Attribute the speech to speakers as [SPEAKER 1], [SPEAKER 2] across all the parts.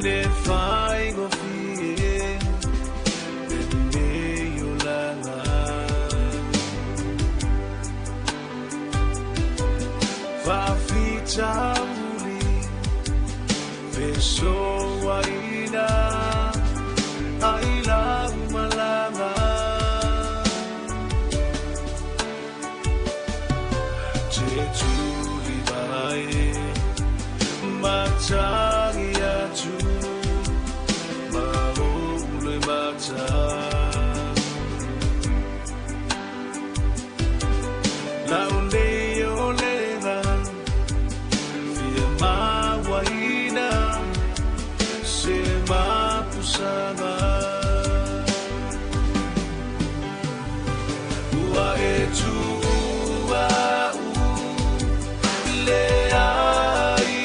[SPEAKER 1] Le faigofie lenei olaga. Faafitauli fesoaina ai lau malaga. Te tuli mai matagi atu ma ou le mata. Lau nei o lega fia mawaina se mapusaga. Ua e tuua u le ai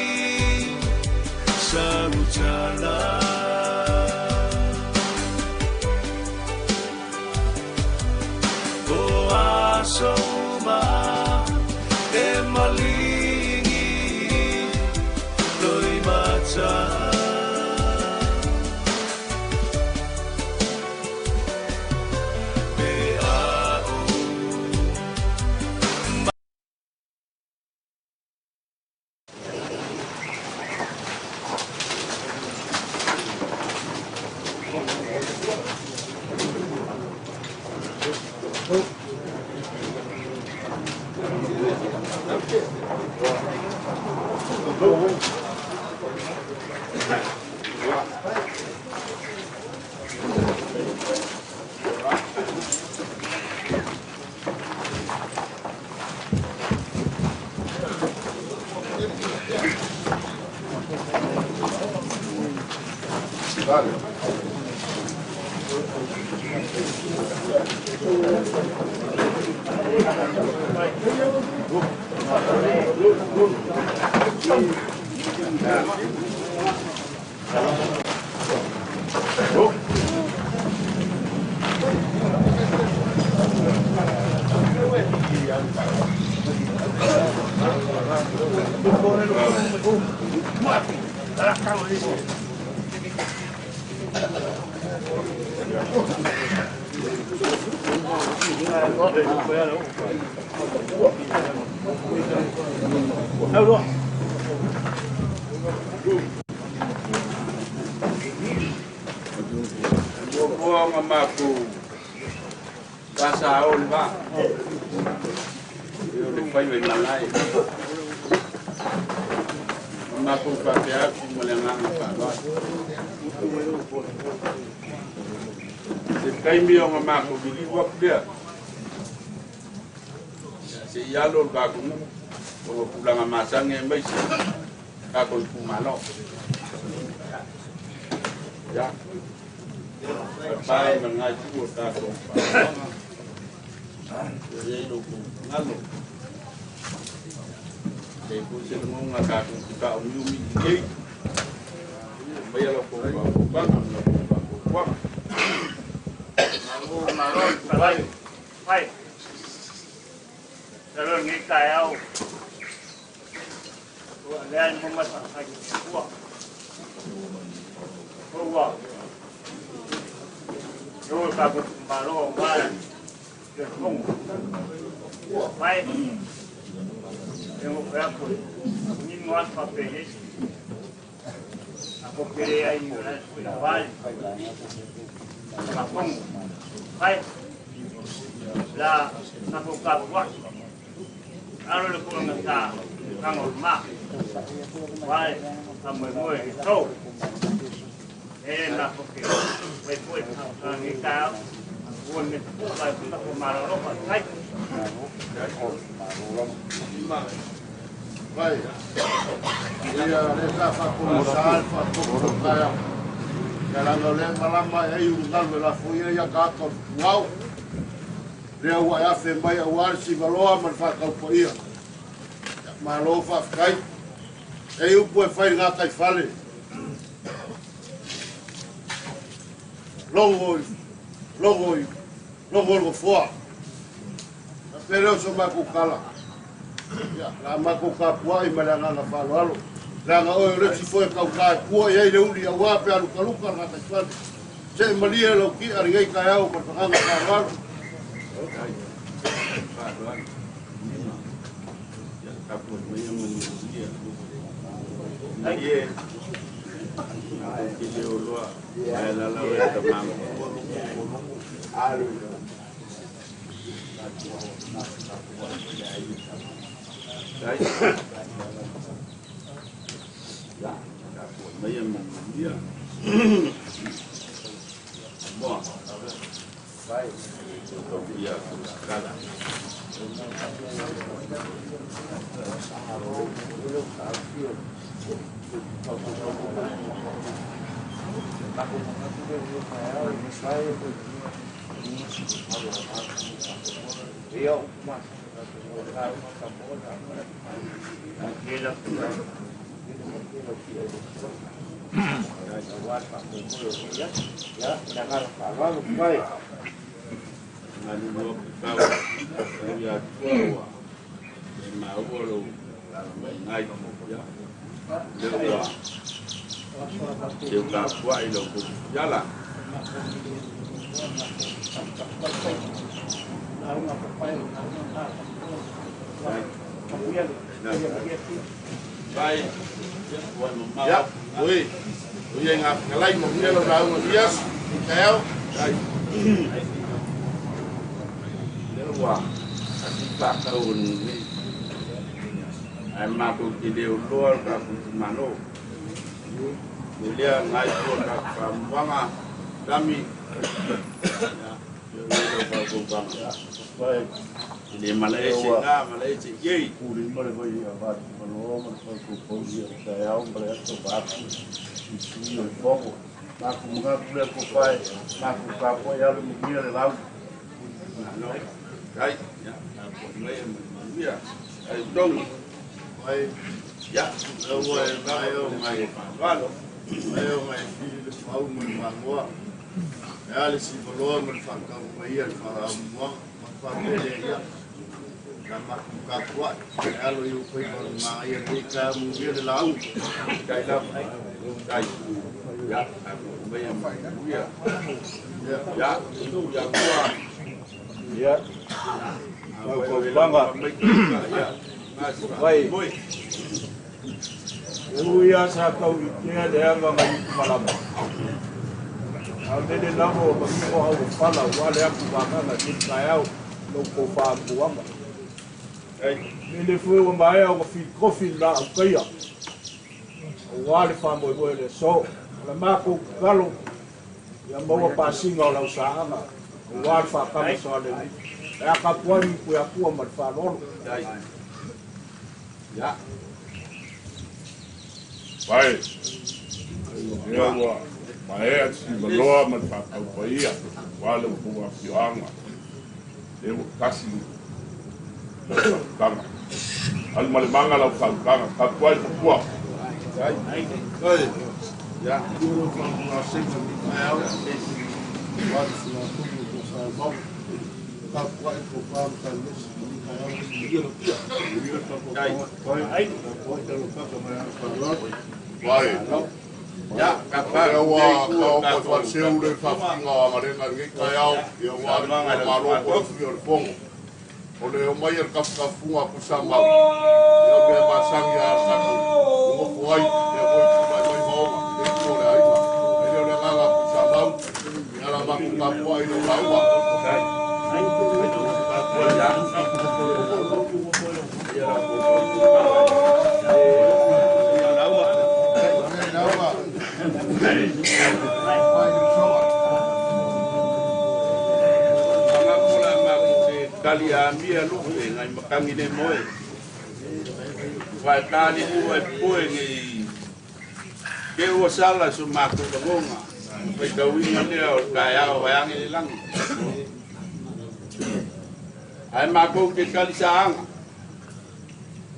[SPEAKER 1] sa utala. O aso uma e malingi loi mata. Pe a o
[SPEAKER 2] Muamua ma makou sa o le vaa. E o le faiva i malae. Ma makou faapea atu ma le agaga faaaloalo. Se taimi o ga makou liliu aku lea. Se i alo le tatou o tulaga masani aemaise tatou itumalo. Ia, pae ma lena itu o tatou faaaloaga. Ia i ai lo outou finagalo. E foi se lagona tatou te faaumiumi i nei. Maia la outou faautautaga ma la outou faatuatuaga.
[SPEAKER 3] Malo, malo, falai, fai. Lalo ni taeao. Ua lea ni mama sa fai ua. Ua. Yo ka ko malo wa le fong. Fai. E mo fa ko. Ni mo as pa pe. A ko pere ai mo la wal. Ka fong. Fai. La na ko ka wa. Alo le ko ngata kango ma. Wai, ka moe moe i tau. E na ko ke. Wai foi ka ngi ka. Ua me ku lai ku ta ko mara ro pa kai.
[SPEAKER 4] Vai. Ia le sa fa ko sa fa ko ka. Ka la le malama e u ngal la fu ia ka to ngau. Lea ua e afe mai au le sivaloa ma le faataupaia. Malo faafetai. E upu e fai i gatai fale. Logo logo logo le gofoa. Faapea lea o so matou kala. Ia, la matou tapuai ma le agaga faaaloalo. Leaga oe o le isi foi e tautā e pua i ai le uli auā pe a lukaluka le gataifale. Se'e malie lau ti'a lenei taeao ma le fagaga faaaloalo. Ia, oi, oi e ngā whakalai mo mea lau lauga ni aso, i taeao.
[SPEAKER 2] Lea ua faatau nei. Ae matou te le oloa le tatou itumalo. Le lea ngai tua tatou faamuaga tami. Ia, ia lau faautautaga. E le malaese na, malaese iei.
[SPEAKER 4] Pulima le vai a vatu maloa ma le faautautagia o taeao ma le aso vaapu i sui o le fogo. Matou manatu lea tofae, matou tapuai alo manuia le lau.
[SPEAKER 2] Malo. Ai, ia, tapuai mai ma le manuia. Ai, tongi.
[SPEAKER 4] Ai,
[SPEAKER 2] Ia,
[SPEAKER 4] ua e mai o mai.
[SPEAKER 2] Faaaloalo.
[SPEAKER 4] Mai o mai fili le fau ma le magoa. E a le sivaloa ma le faatau mai ia le faaamuaga ma faapele ia. Na matou tapuai, e alo i ufaiva o le magaia lenei taeao manuia le lauga.
[SPEAKER 2] Kai lava. Kai. Ia, tapuai mai ma le manuia. Ia, ia tua.
[SPEAKER 5] Ia, fautautaga.
[SPEAKER 2] Ia,
[SPEAKER 5] Vai.
[SPEAKER 2] Moi.
[SPEAKER 5] E ui a sa tau i tea le ava ngai utu malama. A o lele lava o manino au o pala ua le atu vagaga i le taeao lau kou faamuaga. Lele foi ua maea ua filikofi le laau taia. Auā le faamoemoe o le aso. O le matou tatalo ia maua pasiga o lau saaga. Auā le faatama sa le alii. E a tapuai upu e Atua ma le faaaloalo.
[SPEAKER 2] Ia.
[SPEAKER 6] Vai, lea ua maea sivaloa ma le faataupaia ua le outou afioaga. Lea ua tasi lau fautaga. Alu ma le maga lau fautaga, tapuai matua.
[SPEAKER 2] Oi. Ia.
[SPEAKER 4] Ua faamuasega ni taeao, ua le Tulafono o Samoa. Tapuai tofa ma tailesi ni taeao manuia le tia. Tapuai, tapuai talofaga ma le faaaloalo.
[SPEAKER 6] Vai,
[SPEAKER 2] Ia, kapa.
[SPEAKER 6] lea ua kao mo faaseu le faafiga o agalega i lenei taeao, ia ua le malo po le sui o le fogo. O le omai e le kafukafuga a pusa mau. Ia mea masagi a le tatou nonofo ai, lea foi tulai mai maoga, le itu o le aiga. E le o le agaga a pusa mau, ia la matou tapuai i lau lauga.
[SPEAKER 4] Nei lauga, vai le usoga.
[SPEAKER 2] Anga kola ma te kali a mia lupe ngai makangi le moe. Wa tali ua e poe ngai ke ua sala so matou lagonga. Pai tauiga lea o le taeao vaeage le lagi. Ae matou te tali saaga.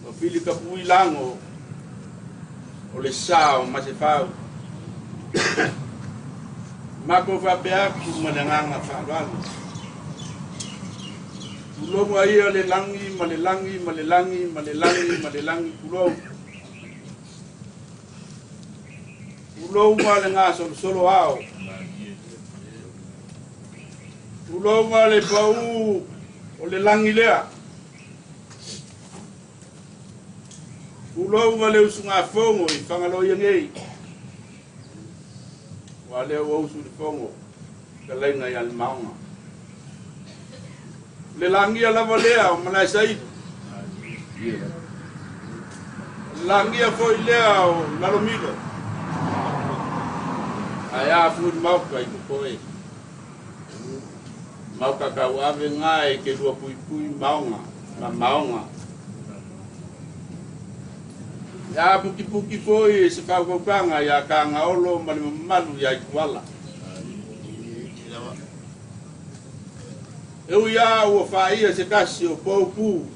[SPEAKER 2] Ma fili kapui lago o le sa o Masefau. Matou faapea atu ma le agaga faaaloalo. Tuloga ia le lagi ma le lagi ma le lagi ma le lagi ma le lagi tulou. Tulouga le gasolosolo ao. Tulouga le pau o le lagi lea. Tulouga le usugafogo i Fagaloia nei. Ua lea ua usu le fogo fetalaiga ia le Maoga. Le lagia lava lea o Malaesaili. O le lagia foi lea o Lalomilo. Ae a fui le maoka i Kokoe. Maoka tauave gā e ke lua puipui maoga ma maoga. Ia pukipuki foi e se faufaufaga ia Kagaolo ma le mamalu ia Ituala. E ui lava ua faia se tasi o poupu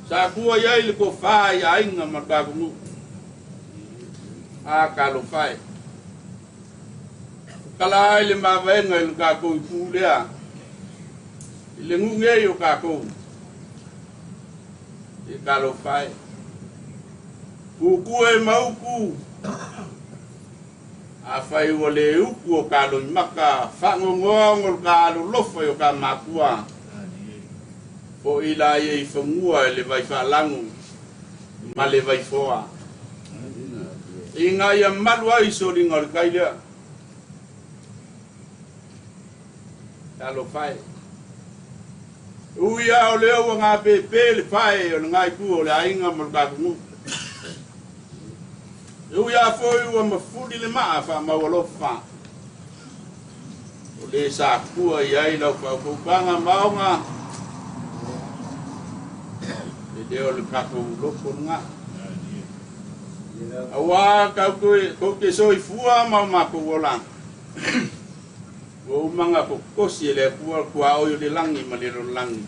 [SPEAKER 2] sa tua i ai le tofa i aiga ma le tatou nuu. A talofa e. Tala ai le mavaega i le tatou itu lea, i le nuu nei o tatou. E talofa e. Kukue ma upu, afai ua le upu o ka loimaka, faagogoa ona o le ka alolofa i o ka makua. Fo'i la ia i fanua e le vai faalagu ma le vai foa. Ina ia malu ai soliga o le tai lea. Talofa e. Ui a o lea ua gapepe le fae o le gaitu o le aiga ma le tatou nuu. E ui a foi ua mafuli le maa faamaualofa. O le sa tua i ai lau faufaupaga maoga. E le o le tatou loko lena. Auā kou te soifua ma o matou olaga. Ua uma ona kokosi e le Atua le tuaoi o le lagi ma le lalolagi.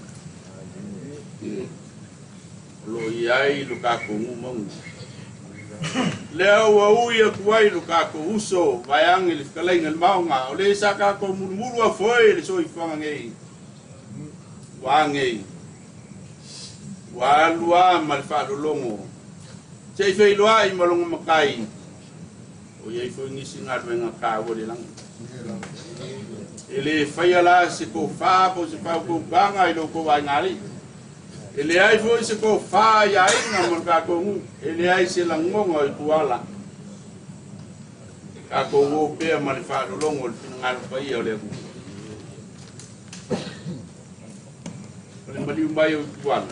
[SPEAKER 2] O lo o i ai lo tatou nuu mauga. Lea ua ui atu ai lo tatou uso vaeage le fetalaiga i le maoga, o le sa tatou mulumulu au foi i le soifuaga nei, ua nei, ua alu lava ma le faalologo, se i feiloai ma lona matai, o i ai foi nisi galuega taua i le lagi. E le faia la se tofa po o se fautaupaga i lo outou aiga alii. E leai foi se tofa i aiga ma le tatou nuu. E leai se lagona o i tuala. Tatou o pea ma le faalologo i le finagalo paia o le Atua. O le maliu mai o i tuala,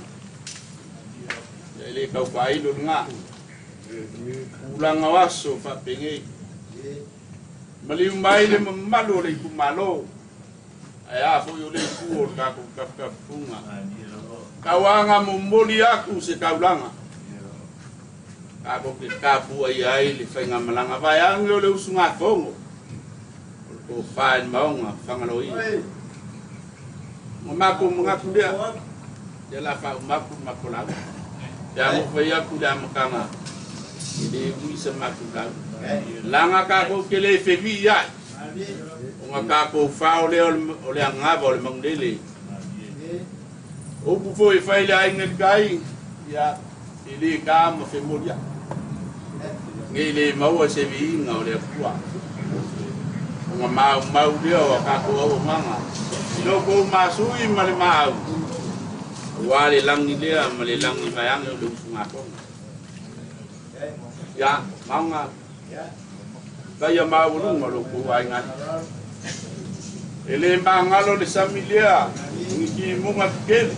[SPEAKER 2] e le tau faailo lena. Tulaga o aso faapenei. Maliu mai le mamalu o le itumalo. Ae a foi o le itu o le tatou tafutafuga. Tauaga momoli atu se taulaga. Tatou te tapuai ai le faigamalaga vaeage o le usugafono. O le tofa i le maoga Fagaloia. Ma matou manatu lea, ia la faauma atu le matou lauga. Pe a fai atu le amataga, e le ui sa matou lauga. Laga tatou te le fevii ai. O nga tatou fao lea o le agava o le maulele. O upu foi e fai le aiga i le tai, ia, e le ta ma femoli ai. Nei le maua se viiga o le Atua. O nga maumau lea o a tatou auaunaga. I lo kou masui ma le maau, aua le lagi lea ma le lagi vaeage o le usugafono. Ia, maoga, faia maualuga o lo kou aiga. E le magalo le sami lea, o ni timuga tetele.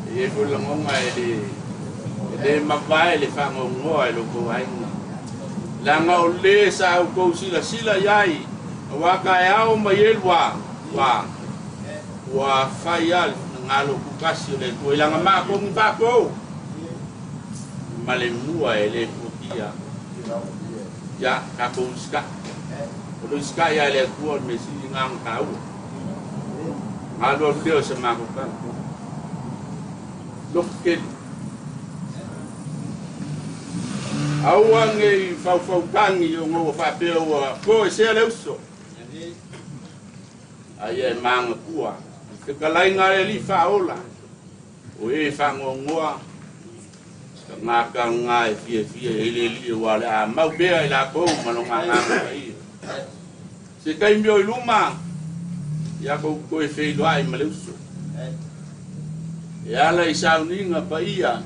[SPEAKER 2] E i ai foi lagona e le e le mavae le fagogoa i lo kou aiga. Leaga o le sa outou silasila i ai, auā taeao ma i elua, ua ua fai lava le finagalo tutasi o le Atua i lana matou ni tatou ma le mua e le fuatia. Ia, tatou usitai. O le usitai lava i le Atua o le mea sili lena ona taua. Alu alu lea o se matou tala. Loto tele. Aua nei faufautagi ona ua faapea ua toesea le uso. Aia e magatua. Fetalaiga a le Alii faaola, o e faanoanoa. Ngaka nga e fia fia e le li wa le a mau bea i la kou ma lo nganga i. Se kai mio i luma ia ko ko e fei loa i maleuso. E ala i sauninga pa ia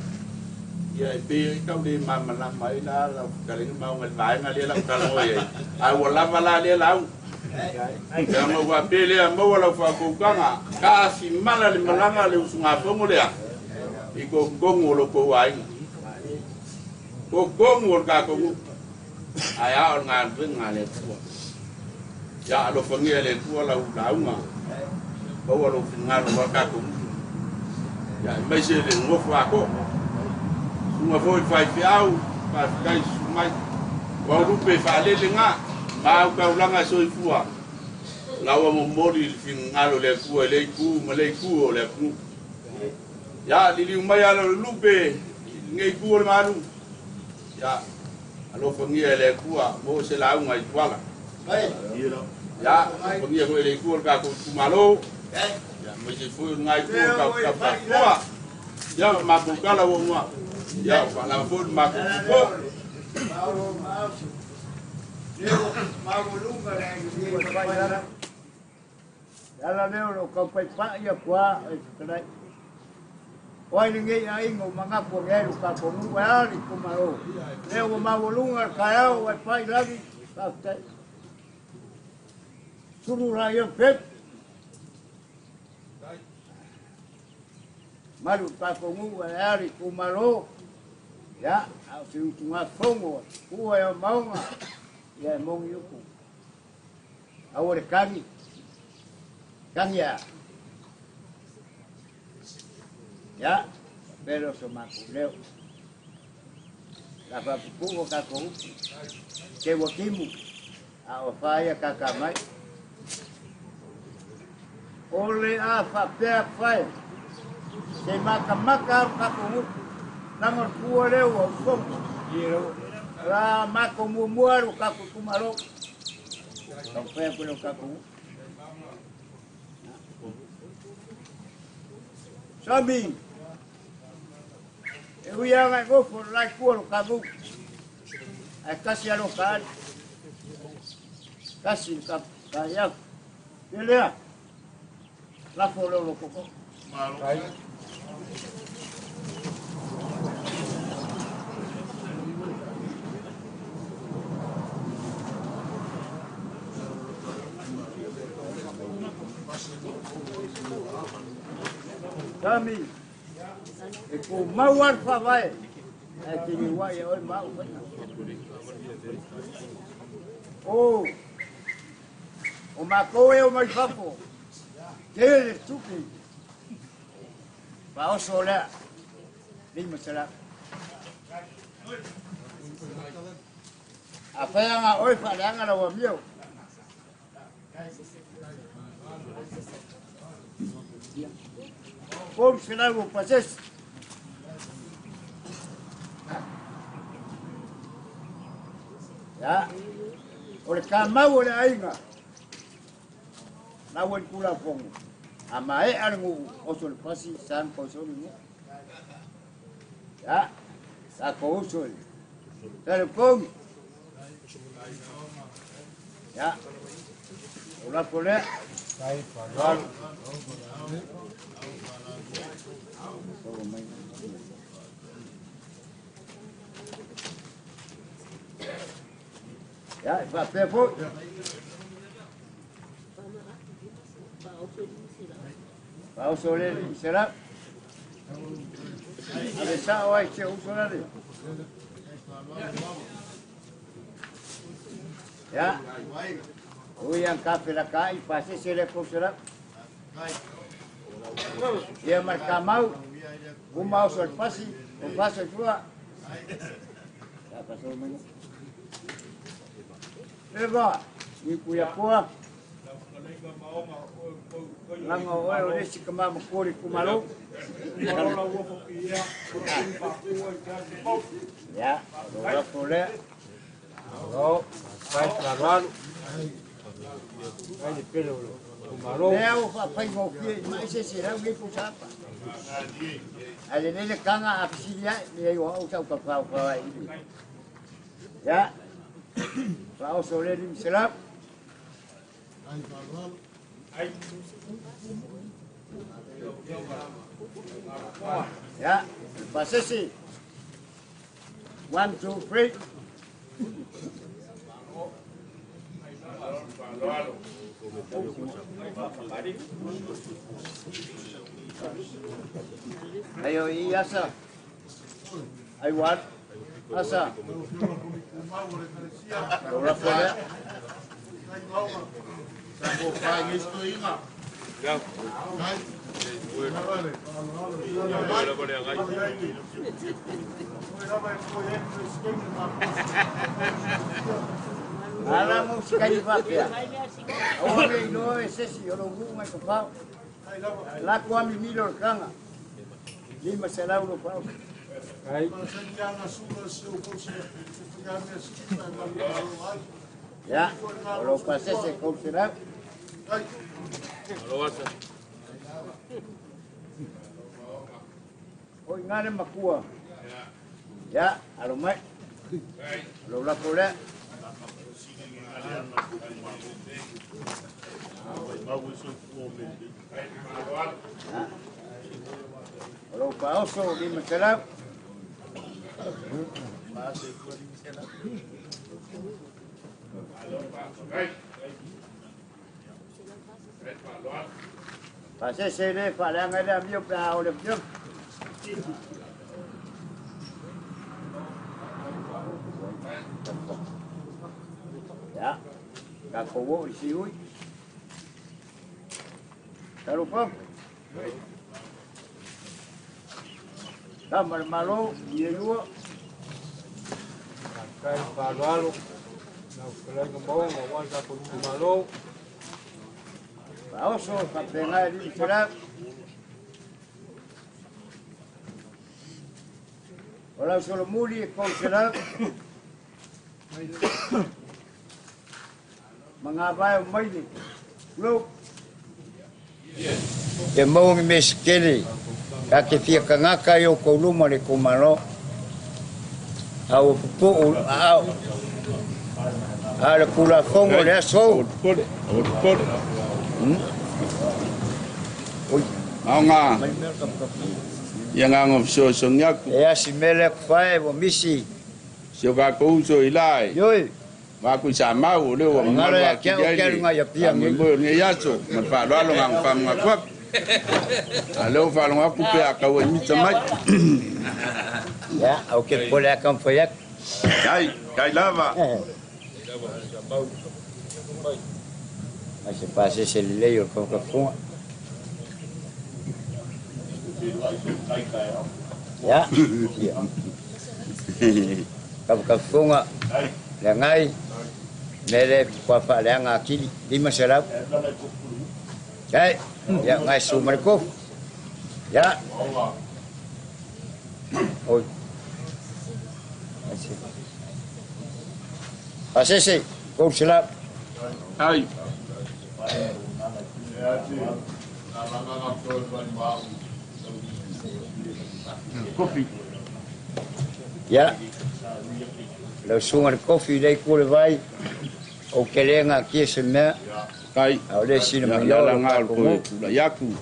[SPEAKER 2] ia e pe i kau le mamalama i la la kalenga mau ngal vaenga le la kala ngoi ai. Ai ua lava la le lau. Ia ma ua pe lea maua lau whakukanga ka afi mala le malanga le usunga fongo lea i ko kongu o lo kou aiga. Ko kongu o le kākou ai a o ngā venga le tua. Ia alofangia le tua lau launga. Maua lou fingalo wa kākou. Ia mai se le ngofo ako. Sunga foi whai whiau, whai sumai. Wau lupe whaalele ngā, mau kaulanga soifua. Laua momoli le fingalo le kua le ku ma le ku o le ku. Ya lili umai ala le lupe ngei ku o le malu. Ya alofangia le kua mo se launga i tuala. Ya alofangia koe le ku o le kākou tumalo. Ya mai se fui ngai ku o ka ka kua. Ya ma ku kala wo mua. Ya wa la fo ma ku ko.
[SPEAKER 7] Ala leo lo kau pai pa ia kua e trai. Oi ningi ai ngo manga po nge lu ka ko mu wa li ko maro. Leo mo mawolunga ka au wa pai lagi ka tai. Suru ra ia pep. Maru ka ko mu wa li ko maro. Ya, au se utunga fongo, kua e maunga, ia e mongi uku. Au le kangi, kangi a. Ya, pero so maku leo. La papuku o kako uku. Te wakimu, a o whaia kaka mai. Ole a whapea whai, te maka au kako uku. Nangor kua leo o fongo. La mako muaru kako kumaro. Tau whea kule o kako uku. Sami, e ui anga e ngofo lai kua lo kamu. Ai kasi alo ka ali. Kasi ka iau. Te lea, lafo leo lo koko. Sami, e ko mau alfa vai, e tini wai e oi mau whaina. O, o mako e o mai papo, tele tuki, pa oso lea, lima sala. A whaianga oi whaleanga lawa miau. Como será o processo? Ya, o le kamau o le aiga, lau le kula fongo. A mae alu o so le pasi san ko so ni. Ya, sa ko so le. Sa le. Ya. O la pole. Ya, va pe fo. Va o sole será. A ver sa o ai che o sole. Ya. Oi ang kafe la kai pase se le ko será. Ia marcamau, uma o sol pasi, o paso tua. Ya pasó menos. Eva, ni kuya poa. Langa oe o lesi ka mama kori kumalo. Ya, o pole.
[SPEAKER 5] O, pai trabalho. Ai de pelo kumalo.
[SPEAKER 7] Leo fa pai mo ki, mai se se rau ni pu sapa. Ae lelei le taga a fesili ae, leai o au sa ou taufao ai i i. Ia, faaoso le 500. Ia, le pasese. 1, 2, 3. Ayo i asa. Ai wat. Asa. Ora fole. Ala mo sikai fapea. Aua le iloa e sesi o lo nuu ngai ka fao. La ko ami milo le kanga. 500 lo fao. Ya, o lo pasese kou selau. O ingare makua. Ya, alo mai. Lo lako lea. O lo paoso 500. Pasese le faaleaga le amio pe a o le afioga. Ia, tatou oo i siui. Talofa. Tama le Malo, i e lua.
[SPEAKER 5] Faafetai le faaaloalo lau fetalaiga maoga aua le tatou itumalo.
[SPEAKER 7] Faaoso, faapena e 500. O lau solomuli e 300. Magavae o maile. Lo. E maua ni mea se tele ta te fia kagaka i o kou luma le itumalo. A ua pupuu aao. A le Tulafono o le aso. Oi.
[SPEAKER 2] Aoga ia agaga fesoasoani atu.
[SPEAKER 7] E asi mea lea kufae ua misi.
[SPEAKER 2] Si o tatou uso i la e.
[SPEAKER 7] Ioi.
[SPEAKER 2] Vaku i Samau, o lea ua mamalu atili ai le faamoemoe o lenei aso ma le faaaloalo agaga faamanatu atu. A o lea ua faalogo atu pe a tau ai mita mai.
[SPEAKER 7] Ia, au ke pole a taumafai atu.
[SPEAKER 2] Kai, kai lava.
[SPEAKER 7] Mai se pasese lelei o le kaukafuga. Ia, ia. Kafukafuga, le agai, mea lea e matua faaleaga atili, 500. Kai, ia, ngai su ma le kofu. Ia. Oi. Pasese, 300.
[SPEAKER 2] Ai. Kofi.
[SPEAKER 7] Ia, lau susuga le kofi lea i tua o le vai, ou te le gatia se mea,
[SPEAKER 2] Kai.
[SPEAKER 7] a o le sina
[SPEAKER 2] Ia
[SPEAKER 7] mai o
[SPEAKER 2] le
[SPEAKER 7] lo
[SPEAKER 2] ala
[SPEAKER 7] tatou
[SPEAKER 2] o le
[SPEAKER 7] nuu.
[SPEAKER 2] tulai atu.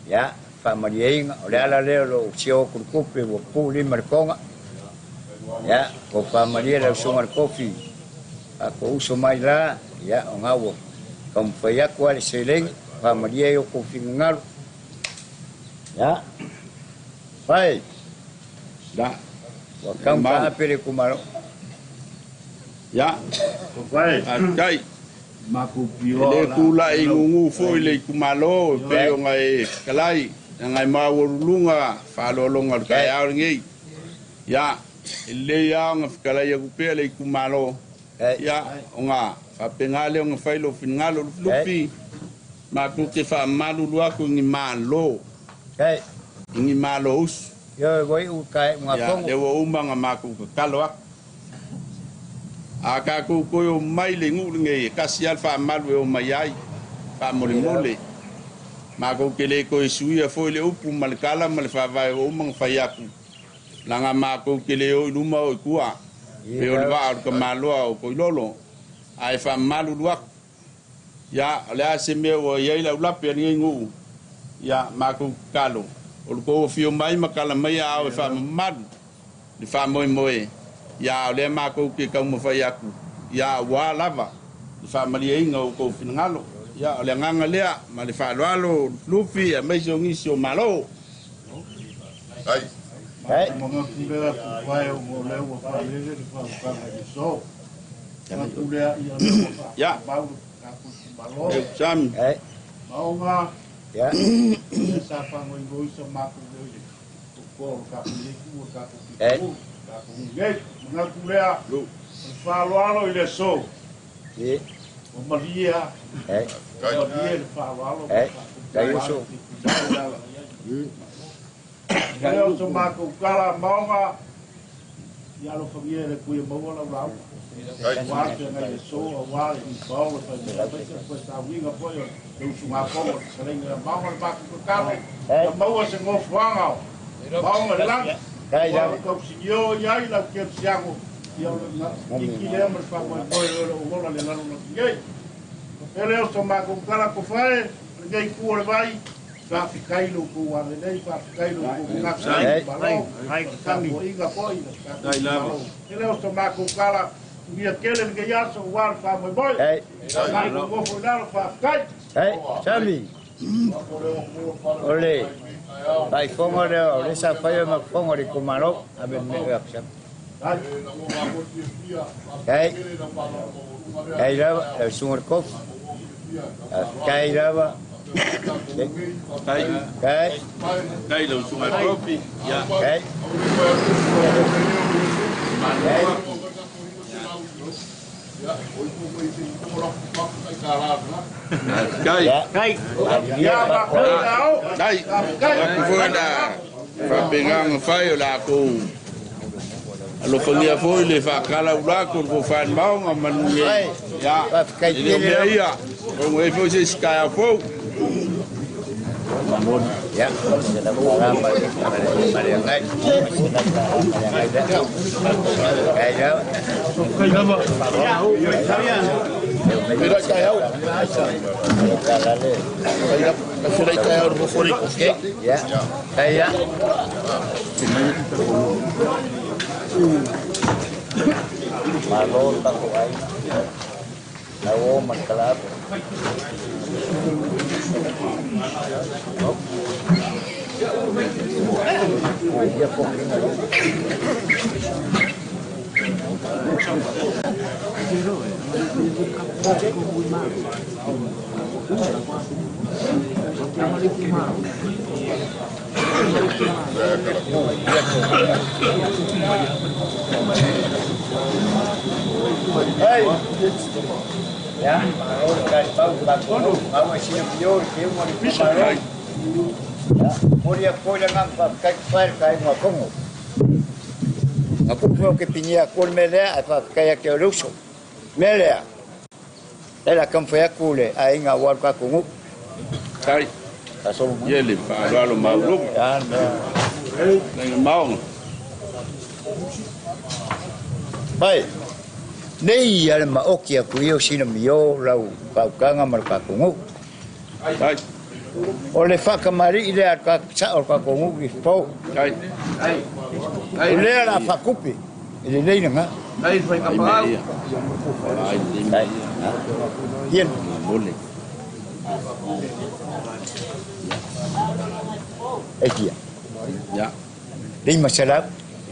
[SPEAKER 7] Ia, faamalieina, o le ala lea o lou sio atu le tupe ua pupuu lima le toga. Ia, ua faamalie lau susuga le kofi, tatou uso mai la, ia, o na ua taumafai atu lava le seleni, faamalie ai o tou finagalo. Ia, fai.
[SPEAKER 2] La.
[SPEAKER 7] Ua tau
[SPEAKER 2] Mau.
[SPEAKER 7] taape le itumalo.
[SPEAKER 2] Ia. Faafetai. E le tulai gugu foi le itumalo e pei ona e fetalai, leaga e maualuluga faaaloaloga o le taeao lenei. Ia, e lelei lava ona fetalai atu pea le itumalo, ia, ona faapena lea ona fai lou finagalo Lufilufi, matou te faamalulu atu i ni malo, i ni malo usu.
[SPEAKER 7] Ioe ua iu ka e
[SPEAKER 2] Ia, lea ua uma ona matou tatalo atu. A tatou toe omai i le nuu lenei, e tasi lava le faamalu e omai ai, faamolemole. Makou ke le toe suia foi le upu ma le tala ma le faavae ua uma ona fai atu. Laga matou te le o i luma o i tua, pei o le vaa o le tamaloa o Toilolo, ae faamalulu atu. Ia, o le a se mea ua i ai le aulape a lenei nuu? Ia, matou tatalo, o le tou afio mai ma tala mai aao e faamamalu le faamoemoe, ia, a o lea matou te taumafai atu, ia, aua lava le faamalieina o outou finagalo. Ia, o le agaga lea, ma le faaaloalo, Lufilufi, aemaise o nisi o Malo.
[SPEAKER 4] Ai. Manatu lea tufae ona o lea ua faalele le faautaga i le aso. Manatu lea ia lea ua faatumau le tatou itumalo.
[SPEAKER 2] Sami.
[SPEAKER 4] Maoga. Lea sa fagoigoi sa matou leo i le totoa o le tatou nei itu o le tatou pitonuu, tatou nuu nei. Manatu lea o le faaaloalo i le aso. Ua malie lava. Ua malie le faaaloalo ma le faatumau le ala i ai. Lea o so matou tala maoga, ia alofagia e le Atua ia maua lau lauga. Aua le feagai i le aso, aua le ipao, le faimea, aemaise le toe sauiga foi o le usugafono o le fetalaiga ia maoga le matou tatalo, ia maua se nofoaga o maoga i le lagi, aua o tausinio i ai lau kerisiano, ia o le tiki lea ma le faamoemoe o lo o ola le lalolagi nei. E le o so matou tala tofae, lenei itu o le vai, Faafetai lo outou agalelei, faafetai lo outou manatu i le Malo, le tapuaiga foi i le tatou Malo. E le o so matou tala, tunia tele lenei aso aua le faamoemoe. Matou nofo i lalo, faafetai.
[SPEAKER 7] Sami, o le faifoga lea o le sa faia ma foga le itumalo ave me atu Sami. Kai, kai lava, lau susuga i le kofi. Kai lava.
[SPEAKER 2] Kai.
[SPEAKER 7] Kai.
[SPEAKER 2] Kai lau susuga i le kofi. Ia.
[SPEAKER 7] Kai. Kai.
[SPEAKER 2] Kai.
[SPEAKER 7] Kai.
[SPEAKER 2] Kai. Aku foi la faapena fai o lakou alofagia foi le faakala ula ko le fofan maoga manuia. Ia, e le o mea ia o e foi se isi taeao fou.
[SPEAKER 7] Ya. Kai lava.
[SPEAKER 6] Feiloai taeao. Feiloai taeao le nofo le kofia.
[SPEAKER 7] Ya. Kai ya. Malo tatou aiga. Lau o ma le kalapu. Ia kokinga. Hey. Ya, malo kai pau ka kono, au e sina pio ke mo le malo. Ya, mori a koila ngang pa kai fai kai mo kongo. Nga ku ke pinia ko me le a pa kai ke o luso. Me le. Ela kam foi a kule a inga wa ka kongo.
[SPEAKER 2] Kai.
[SPEAKER 7] Ka solo mo.
[SPEAKER 2] Ia le faaaloalo maualuga.
[SPEAKER 7] Ya, me.
[SPEAKER 2] Laga maoga.
[SPEAKER 7] Pai. Nei ale ma oki aku ia o sina mio lau paukanga ma le kakongu.
[SPEAKER 2] Kai.
[SPEAKER 7] O le whakamari i lea ka sa o kakongu ki pau.
[SPEAKER 2] Kai.
[SPEAKER 7] O lea la whakupi. E le leina ngā.
[SPEAKER 2] Ai mea ia. Ai le mea ia.
[SPEAKER 7] Hien.
[SPEAKER 2] Mole.
[SPEAKER 7] E kia.
[SPEAKER 2] Ia.
[SPEAKER 7] Lima selau.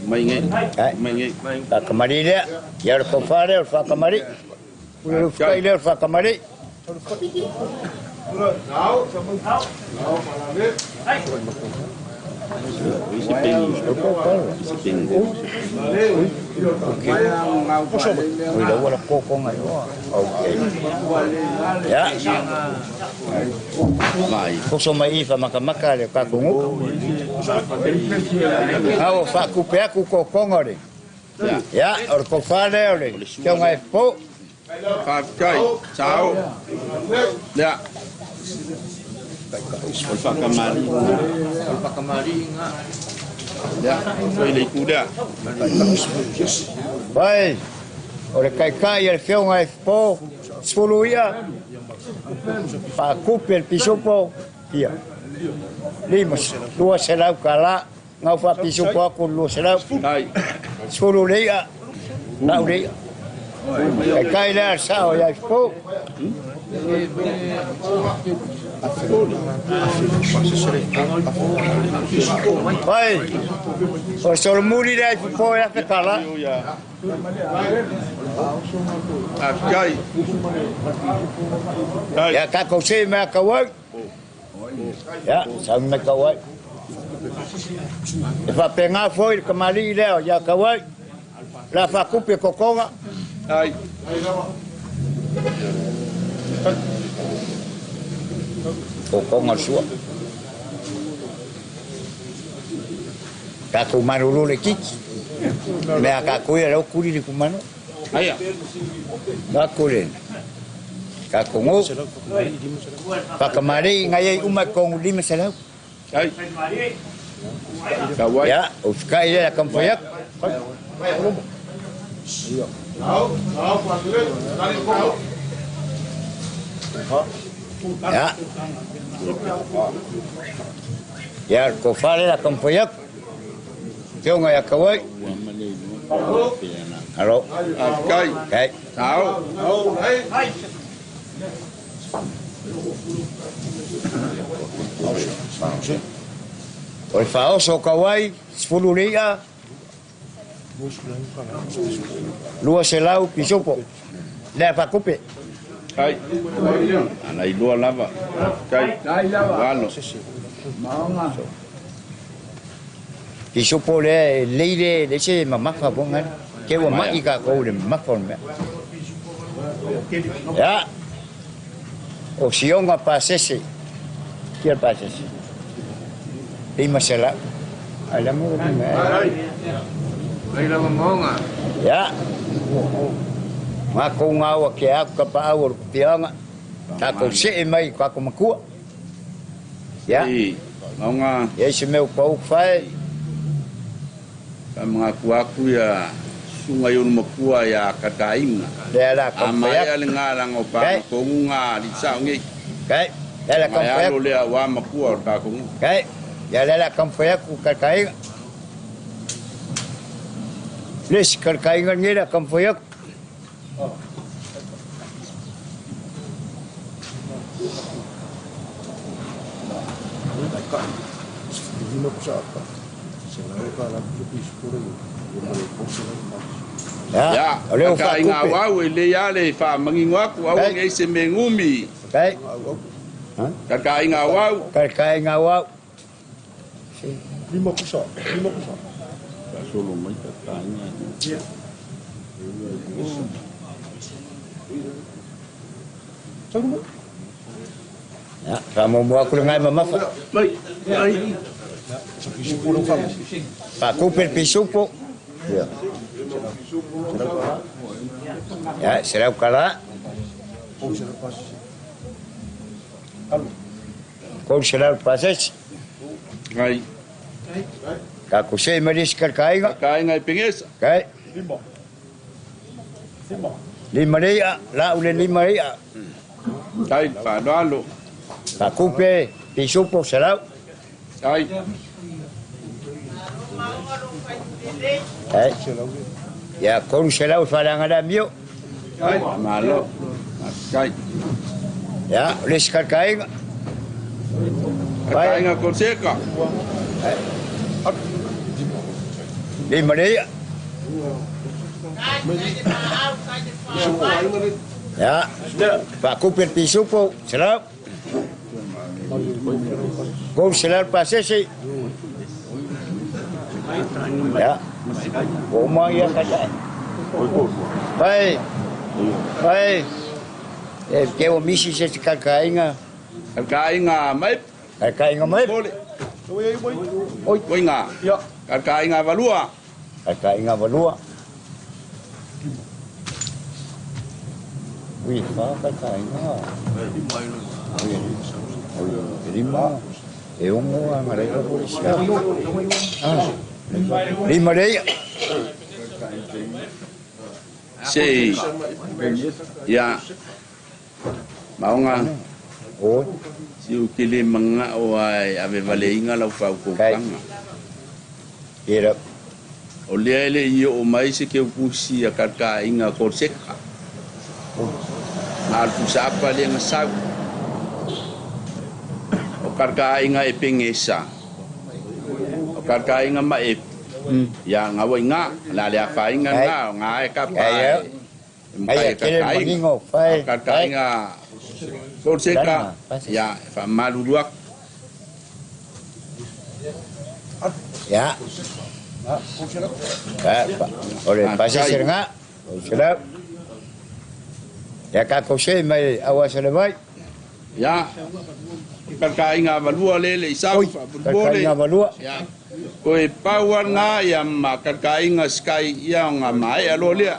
[SPEAKER 2] Mai ngai.
[SPEAKER 7] Ai.
[SPEAKER 2] Mai ngai.
[SPEAKER 7] Whakamari lea. Ia o le kofare o le whakamari. Ule le whakai lea o le whakamari.
[SPEAKER 2] Isi peni. Isi peni.
[SPEAKER 7] Ui lau wala koko ngai oa. Okay. Ya.
[SPEAKER 2] Mai.
[SPEAKER 7] Poso mai i whamakamaka le kakongu. Au whakupe aku kokonga le.
[SPEAKER 2] Ia.
[SPEAKER 7] Ya, o le kofare o le tionga e po.
[SPEAKER 2] Faafetai. Sao. Ia. O le faakamaliiga. Lea, foi le itu lea.
[SPEAKER 7] Vai, o le kaikai a le fioga e po, 10 ia, faakupe le pisupo, ia. 5, 200 kala, ngau faapisupo aku 200.
[SPEAKER 2] Ai.
[SPEAKER 7] 10 le ia, lau le ia. Kaikai lea le sao ia i po. Vai, o solomuli lea i po e afe kala.
[SPEAKER 2] Afkai.
[SPEAKER 7] Ia kākou se mea kauau. Ia, sauni mai kauai. E faapegā foi le kamali'i lea ia kauai. La faakupi e kokoga.
[SPEAKER 2] Ai.
[SPEAKER 7] Kokoga le sua. Kākou malolo le kiki. Mea kākou ia lau kuli le kumano.
[SPEAKER 2] Aia.
[SPEAKER 7] Ngako le. Kākou ngō. Whakamare ngai ai uma kongu 500.
[SPEAKER 2] Ai. Kauai.
[SPEAKER 7] Ia, o whikai lea kamwhai aku. Ia. Ia, ko whare la kamwhai aku. Tionga ia kawai. Alo.
[SPEAKER 2] Afkai.
[SPEAKER 7] Kai.
[SPEAKER 2] Tao.
[SPEAKER 7] O le whaoso o kawai, 10 leia, 200 pisopo. Lea whakupe.
[SPEAKER 2] Ai. Ana iloa lava. Kai. Valo.
[SPEAKER 7] Pisopo lea e leile le se mamafa ponga. Ke ua mai ka kou le mamafa o le mea. Ia. O sionga pasese. Kia pasese. 500. Ai la mo le mea. Ia. Ngā kou ngā ke aku ka paau o le kupianga. Tākou se e mai kako makua. Ia.
[SPEAKER 2] Maunga.
[SPEAKER 7] Ia se mea pau whae.
[SPEAKER 2] Ka mga kuaku ia sunga i onu makua ia katainga.
[SPEAKER 7] Lea la kampai
[SPEAKER 2] aku. Amaia le ngā langa o pā kongu ngā li sao ngei.
[SPEAKER 7] Kai. Lea la kampai
[SPEAKER 2] aku. Lea wā makua o tā kongu.
[SPEAKER 7] Kai. Ia lea la kampai aku kakainga. Lesi kakainga nge la kampai aku.
[SPEAKER 2] Ya, ka inga wau e le ia le wha mangingo aku au ngei se me ngumi.
[SPEAKER 7] Kai.
[SPEAKER 2] Ka inga wau.
[SPEAKER 7] Ka inga wau.
[SPEAKER 4] 5 kusa, 5 kusa.
[SPEAKER 2] Ka solo mai ka inga.
[SPEAKER 7] Ya, ka mo aku le ngai mamafa.
[SPEAKER 2] Mai. Ai.
[SPEAKER 7] Pa kupe pisupo. Ya. Ya, será kala. Kol será pases.
[SPEAKER 2] Ai.
[SPEAKER 7] Ka kuse maris kaiga.
[SPEAKER 2] Kaiga i pengesa.
[SPEAKER 7] Kai. Lima rea, la ule lima rea.
[SPEAKER 2] Kai whanalo.
[SPEAKER 7] Ka kupe pisupo será.
[SPEAKER 2] Ai.
[SPEAKER 7] Ai. Ya kolu será whalanga mio.
[SPEAKER 2] Ai, malo. Kai.
[SPEAKER 7] Ya, les kaiga.
[SPEAKER 2] Kaiga konseka.
[SPEAKER 7] Lima rea. Ya, Pak Kupir pisupo, serap. Gol serap pasese. Ya, oma ya kata. Pai, pai. Ke o misi se kakainga.
[SPEAKER 2] Kakainga mai.
[SPEAKER 7] Kakainga mai.
[SPEAKER 2] Oi, oinga.
[SPEAKER 5] Ya.
[SPEAKER 2] Kakainga valua.
[SPEAKER 7] Kakainga valua. Ui, fa kakainga.
[SPEAKER 8] Lima e ongo a ngareka polisi. Lima leia.
[SPEAKER 2] Sei ia maonga
[SPEAKER 8] O
[SPEAKER 2] si u kele manga o ai ave valeinga lau faaukoukaga.
[SPEAKER 8] Era.
[SPEAKER 2] O lea e le'i oo mai se keukusi a kalakāiga Korseka ma o le pusaapa lea na sau o kalakāiga e pegesa o kalakāiga ma e ia gauaigā o le a le afaina lena o gā e kapa e makai e kalakāiga o kalakāiga Korseka ia e faamalulu aku.
[SPEAKER 8] Ya. O le pasese lena. Selau. Ya ka kose mai awa sele mai.
[SPEAKER 2] Ya. Kalakāiga avalua le le i sau faamolemole.
[SPEAKER 8] Kalakāiga avalua.
[SPEAKER 2] Ya. Koe pau a lena ia ma kalakāiga sky ia o ga maea loa lea.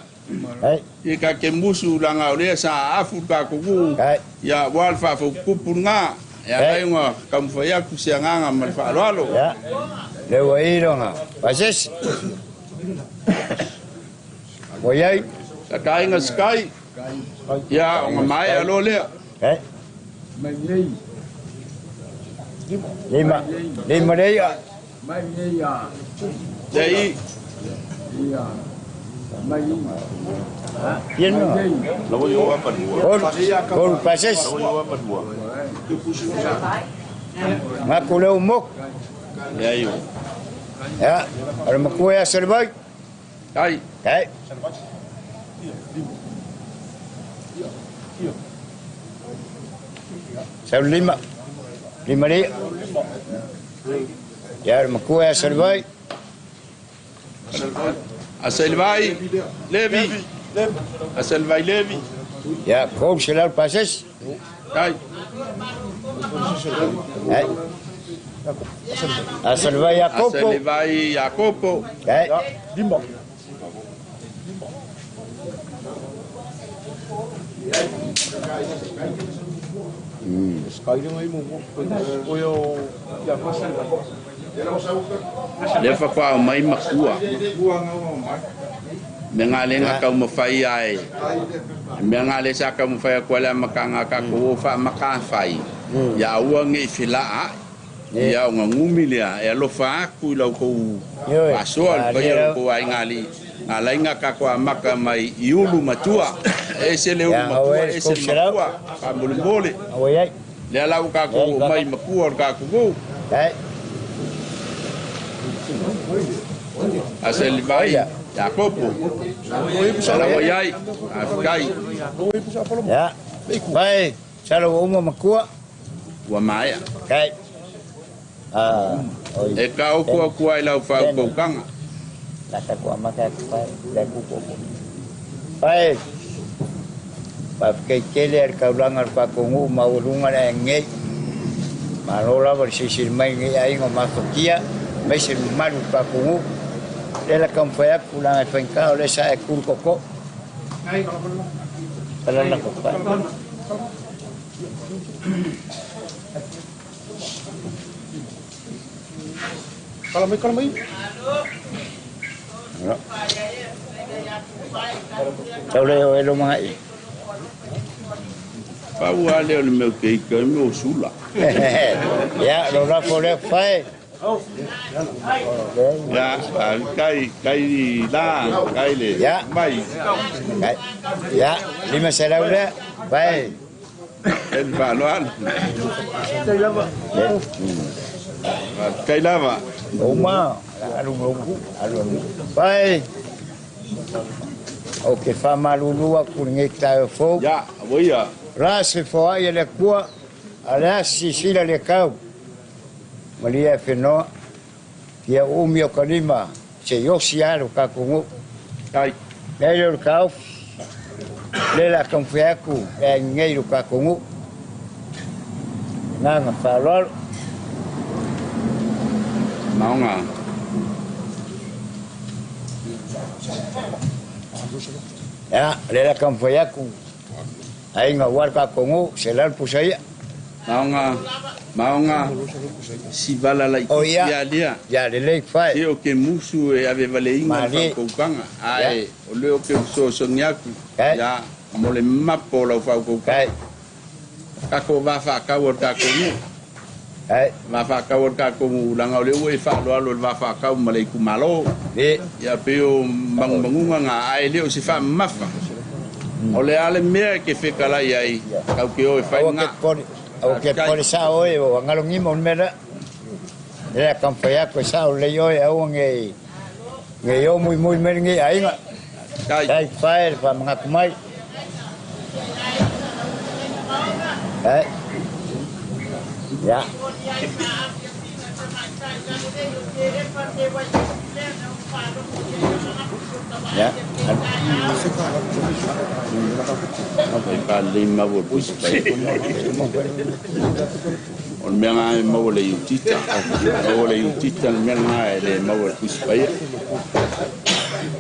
[SPEAKER 2] Ia ka ke musu laga o lea sa aafu le kakou ia ua le faafautupu lena e ala ai ona taumafai atu se agaga ma le faaaloalo.
[SPEAKER 8] Ia, lea ua i lona pasese. Ua i ai.
[SPEAKER 2] Takaaiga Sky, ia ona maea loa lea.
[SPEAKER 8] Lima, lima lea.
[SPEAKER 2] Lea i.
[SPEAKER 8] Kolu pasese. Ngaku leo mok.
[SPEAKER 2] Lea i.
[SPEAKER 8] Ya, o le makua ia Selevai.
[SPEAKER 2] Ai.
[SPEAKER 8] Ai. Sau lima. Lima lea. Ya, le makua ia Selevai.
[SPEAKER 2] Aselevai Levi. Aselevai Levi.
[SPEAKER 8] Ya, kou se lau pasese.
[SPEAKER 2] Ai.
[SPEAKER 8] Ai. Aselevai Iakopo.
[SPEAKER 2] Aselevai Iakopo.
[SPEAKER 8] Ai.
[SPEAKER 5] Lima.
[SPEAKER 2] Lea faatoa mai makua. Mea galega taumafai ai. Mea gale sa taumafai atu ai le amataga a tatou o faamatafai ia aua ne i felaaai. Ia ona gumi lea e alofa atu i la outou faasoa le paia o lo outou aiga alii. Na ala ai ona tatou amata mai i ulu matua. E ese le ulu matua, ese le makua. Faamolemole. Lea la ua tatou oo mai i makua o le tatou nuu. Aselivai Iakopo. Sala ua i ai. Faafetai.
[SPEAKER 8] Ia. Pai, sala ua uma makua.
[SPEAKER 2] Ua maea.
[SPEAKER 8] Kai.
[SPEAKER 2] E taoto atu ai lau faaukautaga.
[SPEAKER 8] Pai, faafetai tele i le taulaga o le tatou nuu maualuga le ae nei. Malo lava le silasila mai i lenei aiga o matotia, aemaise le mamalu o le tatou nuu. Lea la taumafai atu leaga e faigata o lea sa e tu le tootoo. Talala ko pai.
[SPEAKER 5] Kala mai, kala mai.
[SPEAKER 8] Tau le o e lo mangai.
[SPEAKER 2] Pau lava lea o le mea ou te ita ai, o sula.
[SPEAKER 8] Ia, lo lafo lea fae.
[SPEAKER 2] Ia, kai, kai la, kai le mai.
[SPEAKER 8] Ia, 500 lea, fae.
[SPEAKER 2] E le faaaloalo. Faafetai lava.
[SPEAKER 8] Uma, alu alu alu. Fae. Ou te faamalulu atu i lenei taeao fou.
[SPEAKER 2] Ia, ua ia.
[SPEAKER 8] La se foai e le Atua, a le a sisila le kau. Malia e whenoa, kia umi o ka lima, se i osi a lo kakou nuu.
[SPEAKER 2] Ai.
[SPEAKER 8] Nei leo le taofi, le la taumafai atu e ai nei lo kakou nuu. Agaga faaaloalo.
[SPEAKER 2] Maoga.
[SPEAKER 8] Ia, lea la taumafai atu, aiga ua le kakou nuu, se la le pusa ia.
[SPEAKER 2] Maoga maoga sivala la
[SPEAKER 8] O ia.
[SPEAKER 2] ia lia.
[SPEAKER 8] Ia lelei fae.
[SPEAKER 2] Se o ke musu e ave valeiga le
[SPEAKER 8] Malie.
[SPEAKER 2] faakaukaga ae o lea o ke fesoasoani atu
[SPEAKER 8] Kai.
[SPEAKER 2] ia mo le mapo o lau faakaukaga.
[SPEAKER 8] Kai.
[SPEAKER 2] Takou vafaakau o le takou nuu.
[SPEAKER 8] Kai.
[SPEAKER 2] Vafaakau o le takou nuu laga o le ua e faaloalo i le vafaakau ma le itumalo.
[SPEAKER 8] Le.
[SPEAKER 2] Ia pei o magumaguga ga ae le o se faamamafa. O le a le mea e ke fetalai ai tau ke o e fai
[SPEAKER 8] Aua ke
[SPEAKER 2] ga.
[SPEAKER 8] pole. Aua ke pole sa oe o ngalongima o le mea lea. Lea kampai aku e sa o lei oe aua nge nge o mui mui mele nge aiga.
[SPEAKER 2] Kai.
[SPEAKER 8] Kai fae le whamangaku mai. Kai. Ya. Ya.
[SPEAKER 2] E palelei mau o le pusi pai. O le mea ga e maua le iutita. Maua le iutita le mea ga e le maua le pusi paia.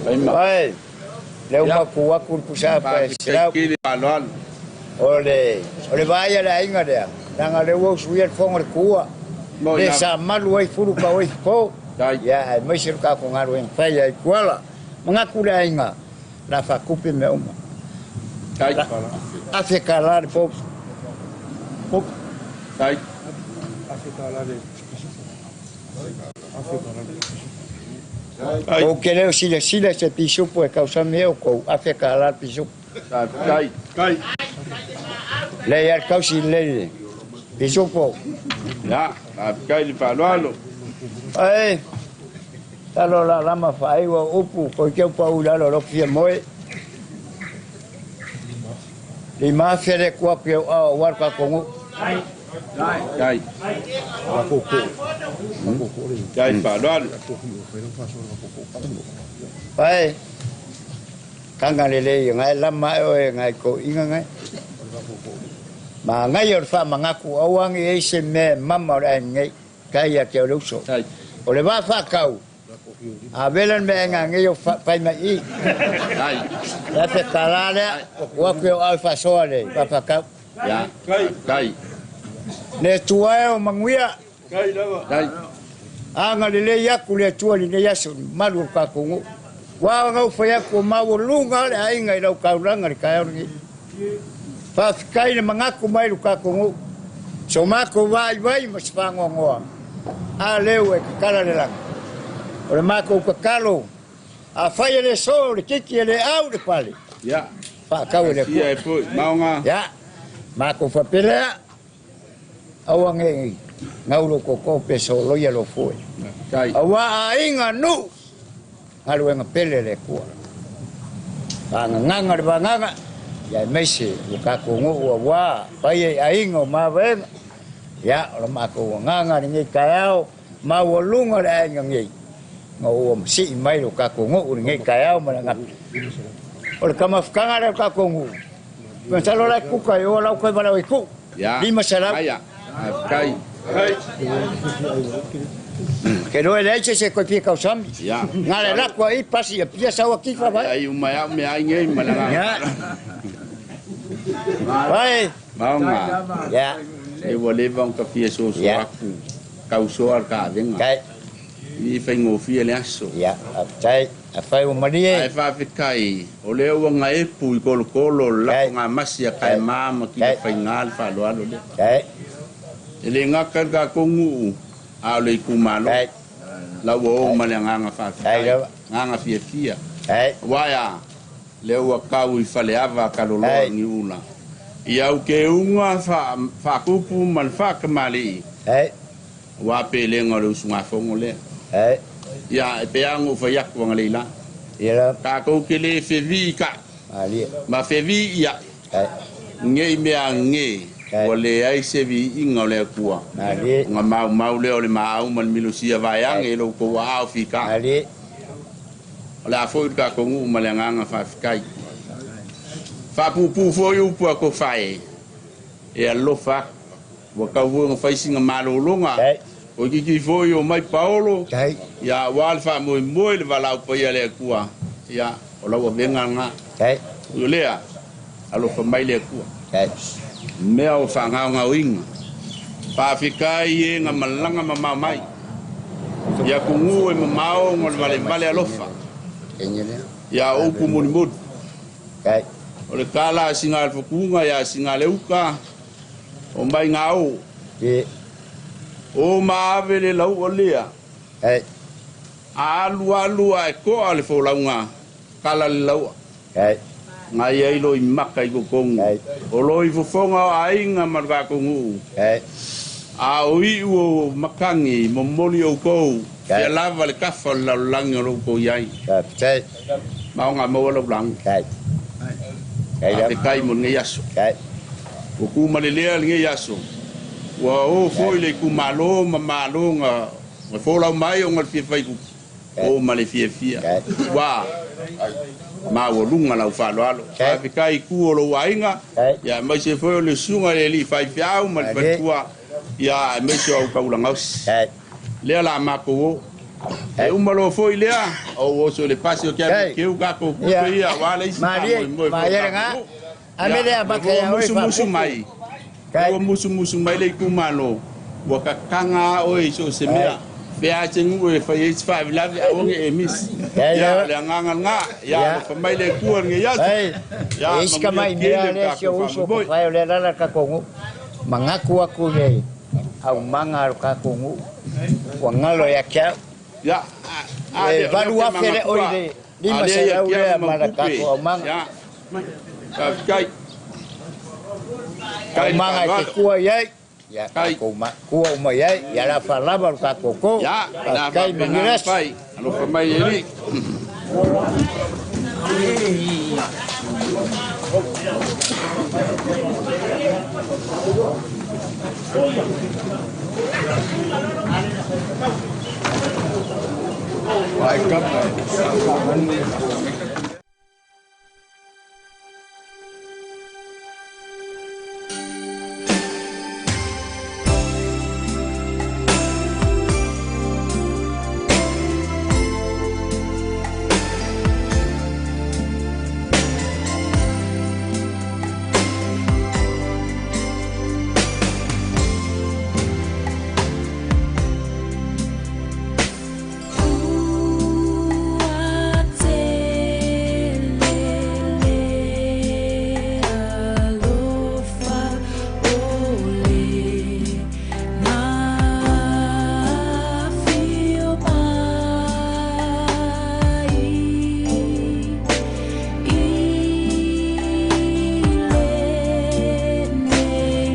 [SPEAKER 2] Fai ma.
[SPEAKER 8] Oi. Leo maku aku le pusa pa e silau.
[SPEAKER 2] Faafetai tele faaloalo.
[SPEAKER 8] O le vaia le aiga lea. Langa le ua usuia le fongo le kua.
[SPEAKER 2] Mo
[SPEAKER 8] Le
[SPEAKER 2] ina.
[SPEAKER 8] sa malu ai fulu ka oi po.
[SPEAKER 2] Kai.
[SPEAKER 8] Ya, ai mai se ka ko ngaru en fai ai kuala. Mangaku le aiga. La fa kupe me uma.
[SPEAKER 2] Kai.
[SPEAKER 8] Afe ka la le po. Po.
[SPEAKER 2] Kai. Kai.
[SPEAKER 8] O ke leo sila sila se pisupo e kausa me o kou. Afe ka la le pisupo.
[SPEAKER 2] Kai.
[SPEAKER 5] Kai.
[SPEAKER 8] Le ia kausi le. Pisupo.
[SPEAKER 2] Ya, faafetai le faaloalo.
[SPEAKER 8] Ai. Talo la lama fa ai ua upu ko ke pa u lalo lo fia moe. Le ma fere kwa pe o war ka kongu.
[SPEAKER 2] Kai. Kai faaloalo.
[SPEAKER 8] Ai. Kanga le le ngai lama e o e ngai ko inga ngai. Ma ngai o fa mangaku awangi e se me mama o le ngai kai ya ke o le uso.
[SPEAKER 2] Kai.
[SPEAKER 8] O le va fa kau. A vela me nga ngai o fa pai mai i.
[SPEAKER 2] Kai.
[SPEAKER 8] Ya te kalale o kwa ke o au fa soa le va fa kau.
[SPEAKER 2] Ya. Kai.
[SPEAKER 8] Le tua e o manguia.
[SPEAKER 5] Kai lava.
[SPEAKER 2] Kai.
[SPEAKER 8] Anga le le iaku le tua le yasu malu o ka kongo. Wa ngau fa iaku o mau lunga le ainga i lau kaulanga le kai ni. Fa kai le mangaku mai lu ka kongo. So mako vai vai ma spango ngoa. A leu e kala le langa. O le mako kakalo. A fai le so le kiki le au le pale.
[SPEAKER 2] Ya.
[SPEAKER 8] Fa kau le
[SPEAKER 2] Sia e
[SPEAKER 8] ku.
[SPEAKER 2] foi. Maoga.
[SPEAKER 8] Ya. Mako fa pelea. Awa nge ngaulo koko peso loia lo foi.
[SPEAKER 2] Kai.
[SPEAKER 8] Awa ainga nu. Ngaluenga pele le kua. Nganga le nganga. Ya mese o ka kongo ua wa pai e ainga o mavenga. Ya o mako nganga ni ngi kayao ma o lunga le ainga ngi. Ngo ua msi mai lo ka kongo ni ngi kayao ma nga. O le kamafukanga le ka kongo. Pensalo la kuka yo la ko bala ku.
[SPEAKER 2] Ya.
[SPEAKER 8] Lima salau.
[SPEAKER 2] Aia. Kai.
[SPEAKER 5] Kai.
[SPEAKER 8] Ke no ele se ko pie kausami.
[SPEAKER 2] Ya.
[SPEAKER 8] Ngale la ko i pasi e pia sa wa kifa vai.
[SPEAKER 2] Ai uma ya me ai ngai ma la.
[SPEAKER 8] Ya. Vai.
[SPEAKER 2] Maoga.
[SPEAKER 8] Ya.
[SPEAKER 2] E ua leva ona kafia soso
[SPEAKER 8] Ya.
[SPEAKER 2] aku. Kausoa le kaavega.
[SPEAKER 8] Kai.
[SPEAKER 2] I faigofie le aso.
[SPEAKER 8] Ya, aftai, afai o marie.
[SPEAKER 2] Ae faafetai o lea ua gaepu i kolokolo le
[SPEAKER 8] Kai.
[SPEAKER 2] lafoga masi a kae mā ma kila
[SPEAKER 8] Kai.
[SPEAKER 2] faigā le faaloalo lea.
[SPEAKER 8] Kai.
[SPEAKER 2] E le gaka le takou guu a o le itumalo.
[SPEAKER 8] Kai.
[SPEAKER 2] Lau ua oo ma le agaga
[SPEAKER 8] Kai
[SPEAKER 2] faafetai.
[SPEAKER 8] lava.
[SPEAKER 2] Agaga fiafia.
[SPEAKER 8] Kai.
[SPEAKER 2] Uae a lea ua kau i faleava kaloloa
[SPEAKER 8] Kai.
[SPEAKER 2] niula. Ia au ke uga faakupu ma le faakamali'i.
[SPEAKER 8] Kai.
[SPEAKER 2] Ua pelega o le usugafogo lea.
[SPEAKER 8] Kai.
[SPEAKER 2] Ia e peaga ou fai atu agalei la.
[SPEAKER 8] Ia la.
[SPEAKER 2] Takou ke lē fevi'i ka'i.
[SPEAKER 8] Malie.
[SPEAKER 2] Ma fevi'i a'i.
[SPEAKER 8] Kai.
[SPEAKER 2] Gei mea ge.
[SPEAKER 8] Kai.
[SPEAKER 2] Ua leai se vii'iga o le Atua.
[SPEAKER 8] Malie.
[SPEAKER 2] Ga maumau lea o le maau ma le milosia vaeage i lou kou aao fika'a.
[SPEAKER 8] Malie.
[SPEAKER 2] O le a fo'i le takou guu ma le agaga faafetai. Faapupū foi upu a ko fae. E alofa atu. Ua tau foi ona faisiga malōlōga.
[SPEAKER 8] Kai.
[SPEAKER 2] O kiki foi o mai Paolo.
[SPEAKER 8] Kai.
[SPEAKER 2] Ia ua le faamoemoe le valaau paia le Atua. Ia o lau avega lagā.
[SPEAKER 8] Kai.
[SPEAKER 2] O lea alofa mai le Atua.
[SPEAKER 8] Kai.
[SPEAKER 2] Mea o faagaogaoiga. Faafetai e ga malaga mamao mai. Ia kugu e mamao ma le valevale alofa. Ia upu mulimuli. O le tala a siga le fakuga ia siga le uka o mai gao. O maave le lau o lea. A alu alu ae koa le folauga kala le laua. Ngai ai lo i maka i kokonu. O lo i fofoga o aiga ma le kakonuu. A o iu o makangi momoli oukou. Ia lava le kafa o le lalolagi o lo oukou iai. Ma o ngā maua lau lagu. Faafetai mo lenei aso. Ua ku ma le lea lenei aso. Ua o foi le itumalo ma malo ga folau mai o ga le fia faikupu. O ma le fiafia. Ua maualuga lau faaaloalo. Faafetai i ku o lou aiga. Ia aemaise foi o le susuga i le alii faifeau ma le faletua. Ia aemaise o au taulagausi. Lea la matou o. E uma loa foi lea, o oso i le pasi o ke ave keu tatou tupe ia aua le isi faamoemoe foi o tatou nuu. Ua musumusu mai, ua musumusu mai le itumalo, ua kakaga a oe i so o se mea. Fea se nuu e fai ai se faalavelave aua ne i e misi. Ia, o le agaga lena. Ia alofa mai le Atua i lenei aso. Ia manuia tele le tatou faamoemoe.
[SPEAKER 8] Manatu atu le aumaga a lo tatou nuu ua galo ia te au.
[SPEAKER 2] Ia, a
[SPEAKER 8] E
[SPEAKER 2] lea o lea ou te
[SPEAKER 8] 8,000 le oi
[SPEAKER 2] manatua,
[SPEAKER 8] le
[SPEAKER 2] a lea ia
[SPEAKER 8] 500
[SPEAKER 2] te au
[SPEAKER 8] lea
[SPEAKER 2] ma
[SPEAKER 8] ma le
[SPEAKER 2] mautupe.
[SPEAKER 8] tatou aumaga.
[SPEAKER 2] Ia, faafetai. Faafetai le
[SPEAKER 8] Aumaga e te
[SPEAKER 2] faaaloalo.
[SPEAKER 8] tua i ai, ia
[SPEAKER 2] Kai.
[SPEAKER 8] tatou tua uma i ai, ia la faalava lo tatou to.
[SPEAKER 2] Ia, o le a
[SPEAKER 8] Faafetai
[SPEAKER 2] faapena
[SPEAKER 8] manuia le
[SPEAKER 2] ona
[SPEAKER 8] aso.
[SPEAKER 2] fai. Alofa mai le Alii.
[SPEAKER 9] Ua tele alofa o le nafio mai i lenei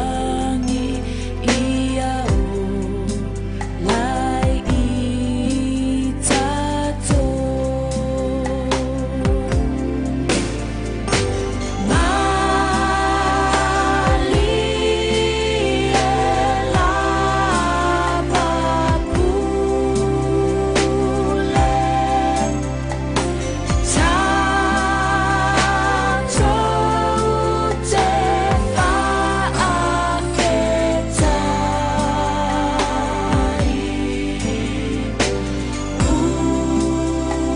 [SPEAKER 9] lalolagi ia o lai i tatou. Malie lava pule tatou te faafetai.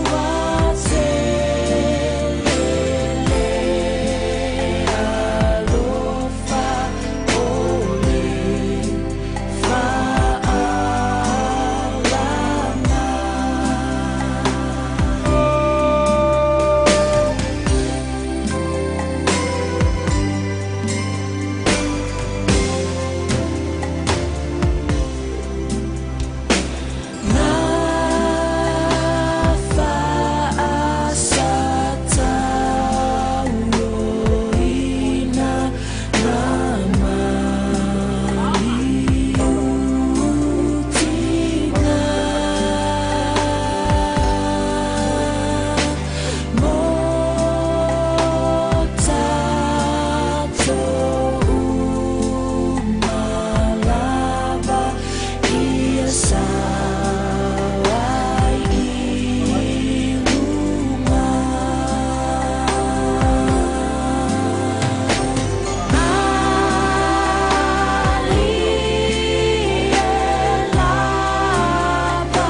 [SPEAKER 9] Ua tele alofa o le faalana. Na faasatauoina na maliutina mo tatou uma lava ia sao ai i luga. Malie lava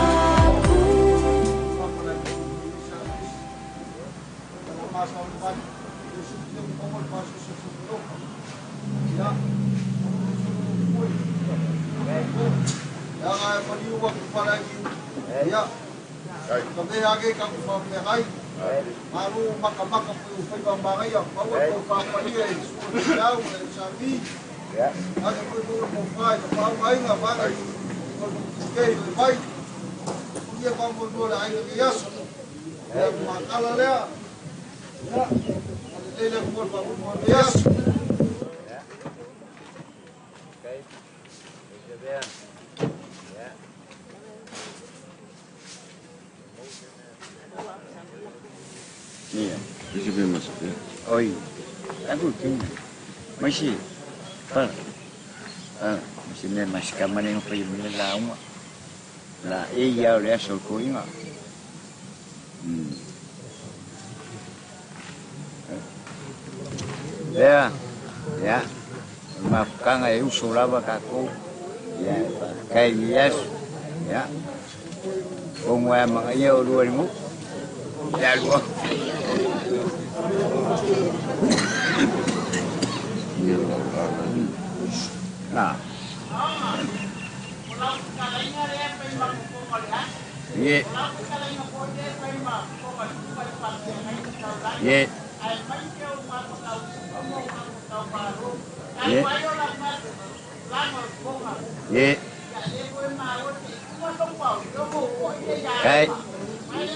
[SPEAKER 9] pule.
[SPEAKER 8] Oi, aku tu masih, par, masih ni masih kamar yang pergi mula uma, la iya oleh asal kau ingat. Ya, ya, maafkan saya usul apa kaku, ya, kayak bias, ya, orang mengaya dua ribu, ya dua. Nah. Ye. Ye. Ye. Ye. Hey.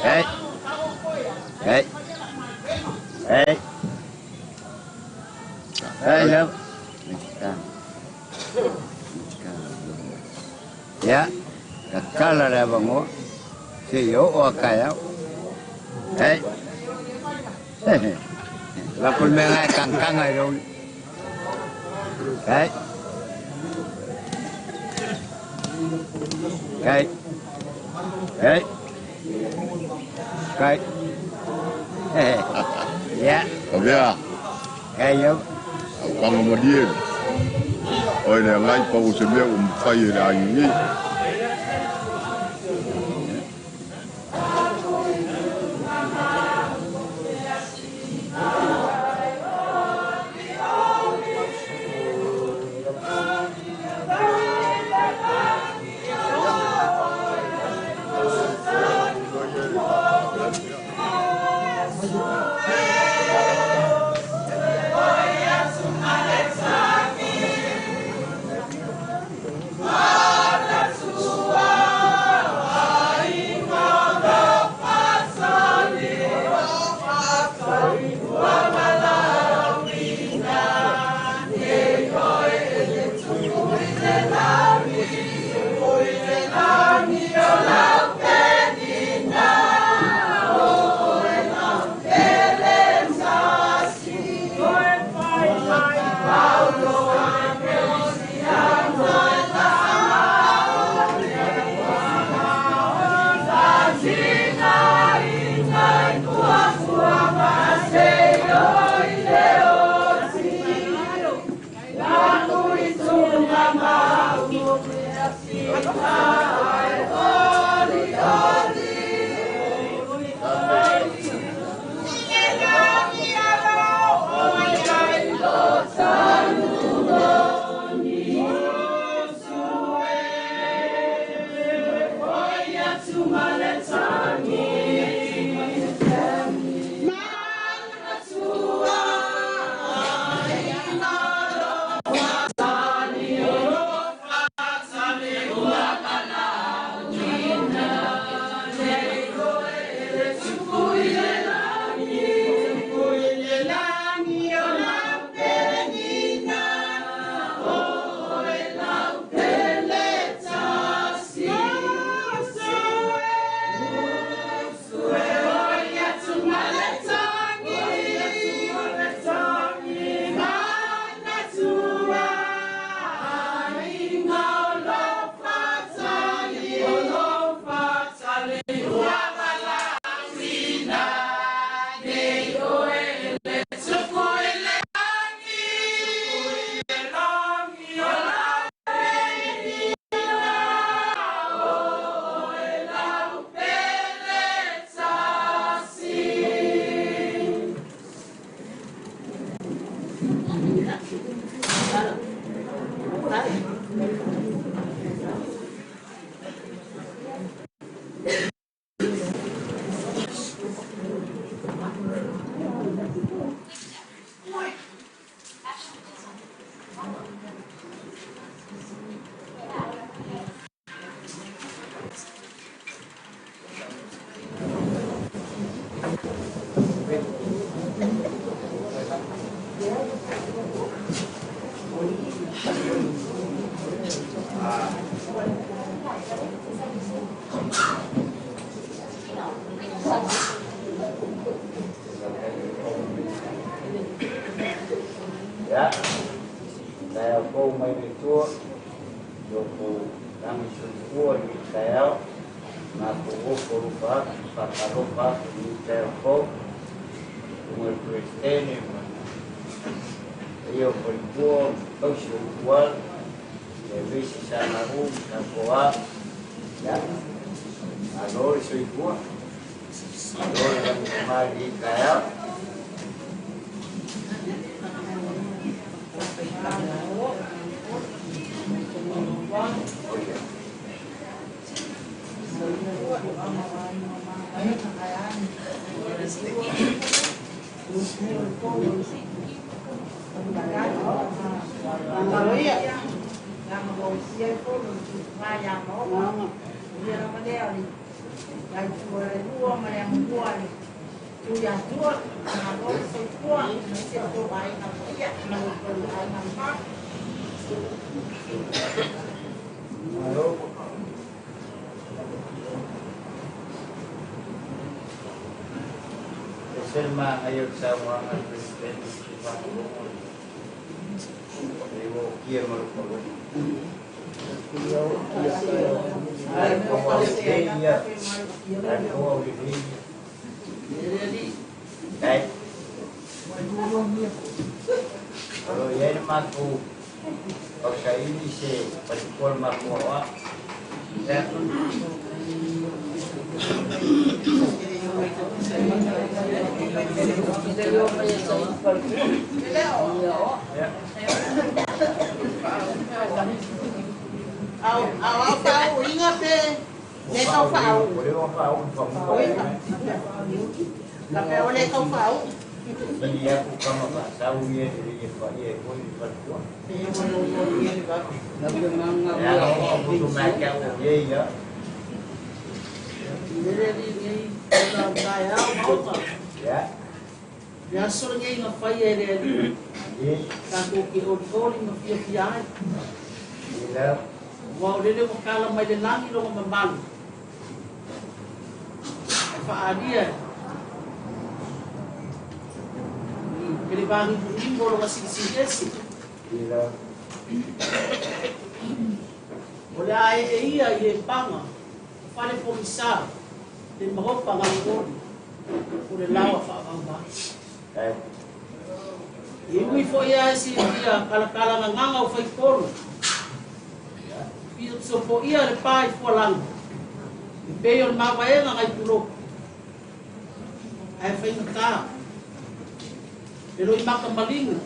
[SPEAKER 8] Hey. Hey. Hey. Hey, yep. Ya, kakala le bango. Si yo o kaya. Hey. La pulmena kangkang ai ro. Hey. Hey. Hey. Kai. Ya.
[SPEAKER 6] Avea.
[SPEAKER 8] Hey yo.
[SPEAKER 6] Au kanga malie. Oi le ngai pa o se mea o mwhai e le ai ngi.
[SPEAKER 10] Thank you.
[SPEAKER 8] Ia, taeao fou mai le Atua, lo kou lagi soifua i lenei taeao, matou ofo alofa atu, faatalofa atu i lenei taeao fou, susuga i le Peresetene ma paia o faletua ma tausi o ituala, aemaise sa Maru ma sa Poa. Ia, malo le soifua, malo le lagimama i lenei taeao. Malo. E se le magaia o le saunoaga a le Peresetene i se faalogologo le ua okia ma lou palogo. Ae o aulelei ia, ae o aulelei ia. Ai. O lo o i ai le matou pausaili se faletua o le matou aoao. Ia.
[SPEAKER 10] Au au fa'au'uiga pe lē tau fa'au'u.
[SPEAKER 8] O le ua fa'au'u fa'amuta.
[SPEAKER 10] Faapea ua lē tau fa'au'u.
[SPEAKER 8] Ili aku kama fa'asau ia le lei e fa'ia e foi le faletua. E ala o putu mai ke au o ia ia. Ia.
[SPEAKER 10] Le aso lenei na faia e le Alii tatou ke olioli ma fiafia ai.
[SPEAKER 8] Ila.
[SPEAKER 10] Ua o lele ua kala mai le lagi loga mamalu. E fa'aalia i le vagivunigo o loga silisili ese.
[SPEAKER 8] Ila.
[SPEAKER 10] O le a ee ia i e paga fale pogisā le maopa galugoli o le laoa fa'avauvā. E ui fo'i a e silafia kalakalagagaga o faitolu. Fisofo'ia le pā i fualaga. E pei o le mavaega gai pulou. Ae faigatā. E loi maka maliga.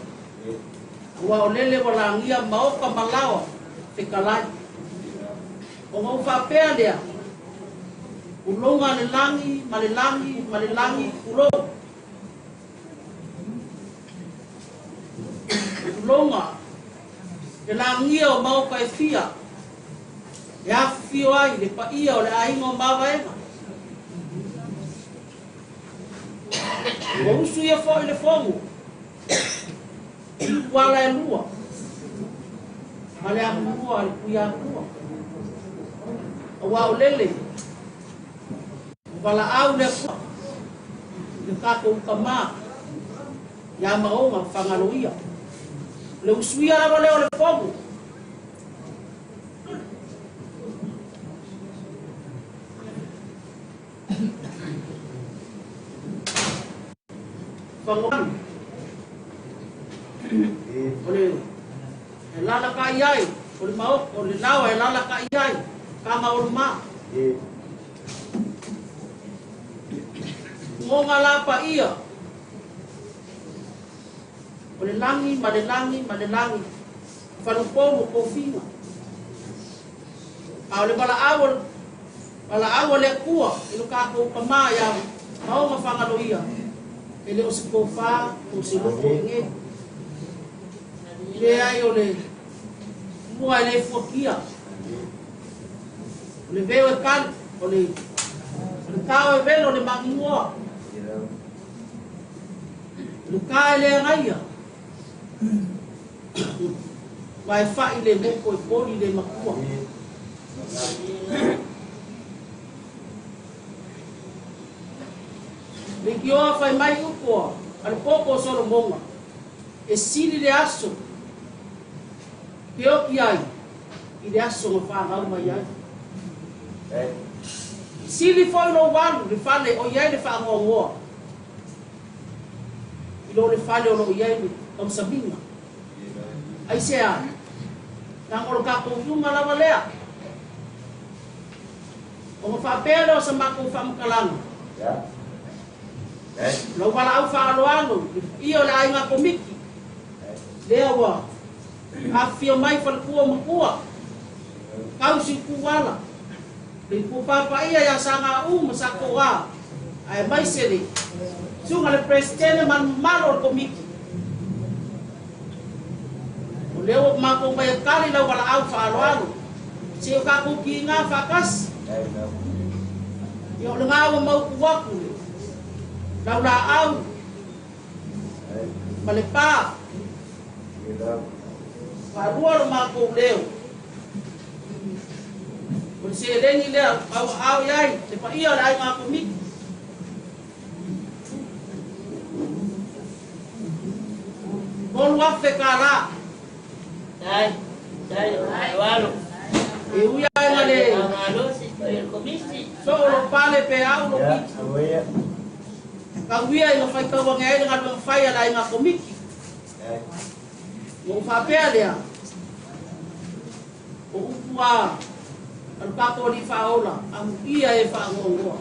[SPEAKER 10] Ua o lele ua lagia maoka ma laoa fekalai. Ona ou faapea lea, uloga le lagi ma le lagi ma le lagi ulou. Uloga le lagia o maoka e fia. E afifio ai le paia o le aiga o Mavaega. Ua usu ia fo'i le fogo i uala e lua ma le amulua a le Tuiatua. Auā o lele ua valaau le Atua i le tatou tamā iā Maoga Fagaloia. O le usuia lava lea o le fogo. Fagomanu. O le e lalaka'i ai, o le maoko, o le laoa e lalaka'i ai, kama o lumā. Ugoga la pa'ia, o le lagi ma le lagi ma le lagi, falupolu o tofiga. A o le valaau o le valaau a le Atua i lo tatou tamā iā Maoga Fagaloia, e le o se tofā po o se loto lenei. Leai o le mua e le fuakia. O le veo e kali, o le tao e velo le magigoa. O le ka e le agaia. Ma e fa'i le moko e poli le matua. Leitioa fai mai upu a le poko o Solomoga.
[SPEAKER 11] E sili le aso te oki ai i le aso na fanau mai ai. Sili foi lou alu i le fale o i ai le faanoanoa i lo le fale o lo o i ai le tausamiga. Aisea? Leaga o le tatou iuga lava lea. Ona faapea lea o sa matou faamatalaga, Lau valaau faaaloalo i le paia o le aiga Komiti, lea ua afifio mai faletua o matua, tausi i Tuala, le itupa paia ia Sagauu ma Satoa, aemaise le susuga i le Peresetene ma le mamalu o le Komiti. O lea ua matou mai e tali lau valaau faaaloalo, se i o tatou kiga faatasi. Ia o lena ua mautu atu le laulaau ma le pa. Faalua lo matou leo. O le seleni lea tauaao i ai le paia o le aiga Komiti. $3,000. E ui lava ina le soo lou pale pe au lou pito, tau ia ina faitau ane ai le galuega fai a le aiga Komiti. Ona ou faapea lea, o upu a a lo tatou Alii Faaola, amuia e faanoanoa,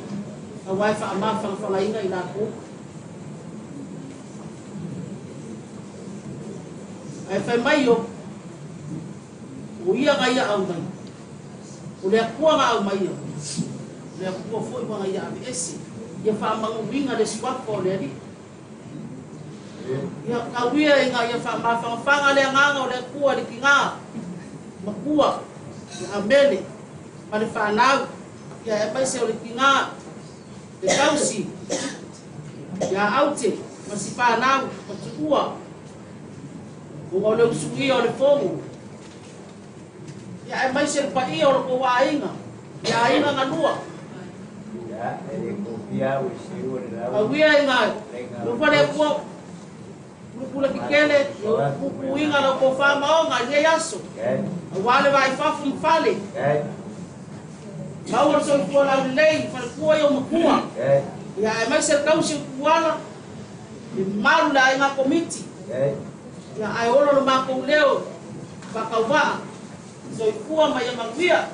[SPEAKER 11] aua e faamafanafanaina i latou. Ae fai mai Iopu, O ia na ia aumai, o le Atua na aumaia, o le Atua foi ua na ia aveese, ia faamanuiina le suafa o le Alii. Ia tau ia ina ia faamafanafana le agaga o le Atua i le tina matua ia Amele ma le fanau, ia aemaise o le tina le tausi ia Aute ma si fanau ma Tuua, ona o le usuia o le fono, ia aemaise le paia o lo tou aiga, ia aiga na lua. Tau ia ina lupa le Atua pulapula tetele ia upupuiga lau tofa maoga i lenei aso, aua le vaai fafo ma fale. Maua le soifua laulelei i faletua ia o matua, ia aemaise le tausi o Tuala, le mamalu le aiga Komiti, ia ae ola lo matou leo faatauvaa, soifua ma ia manuia.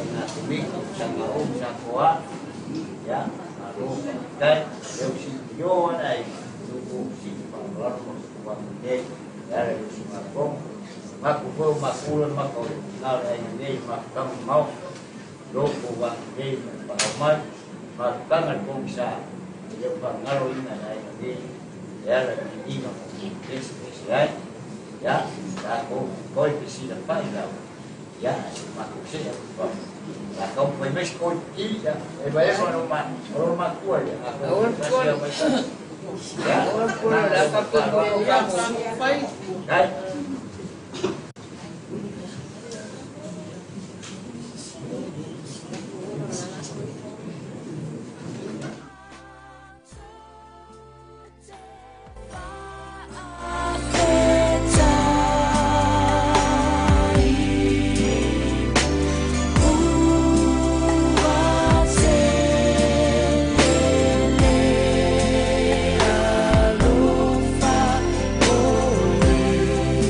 [SPEAKER 8] Ngā sanga o sa koa ya alo tai leo si yo ana i o si pa la mo ko ne ya le si ma ko ma ko ko ma ko ma ko na le ne ma ka mau lo ko wa ne pa mai ma ka ma ko sa le pa ngalo ina na ne ya le ni ma ko es es ya ya ta ko ko si la pa ila ya ma ko se ya pa la ko foi mes ko i ya e vai no ma no ma ko ya ya ko la ka ko ya fai.
[SPEAKER 10] Alofa, ole.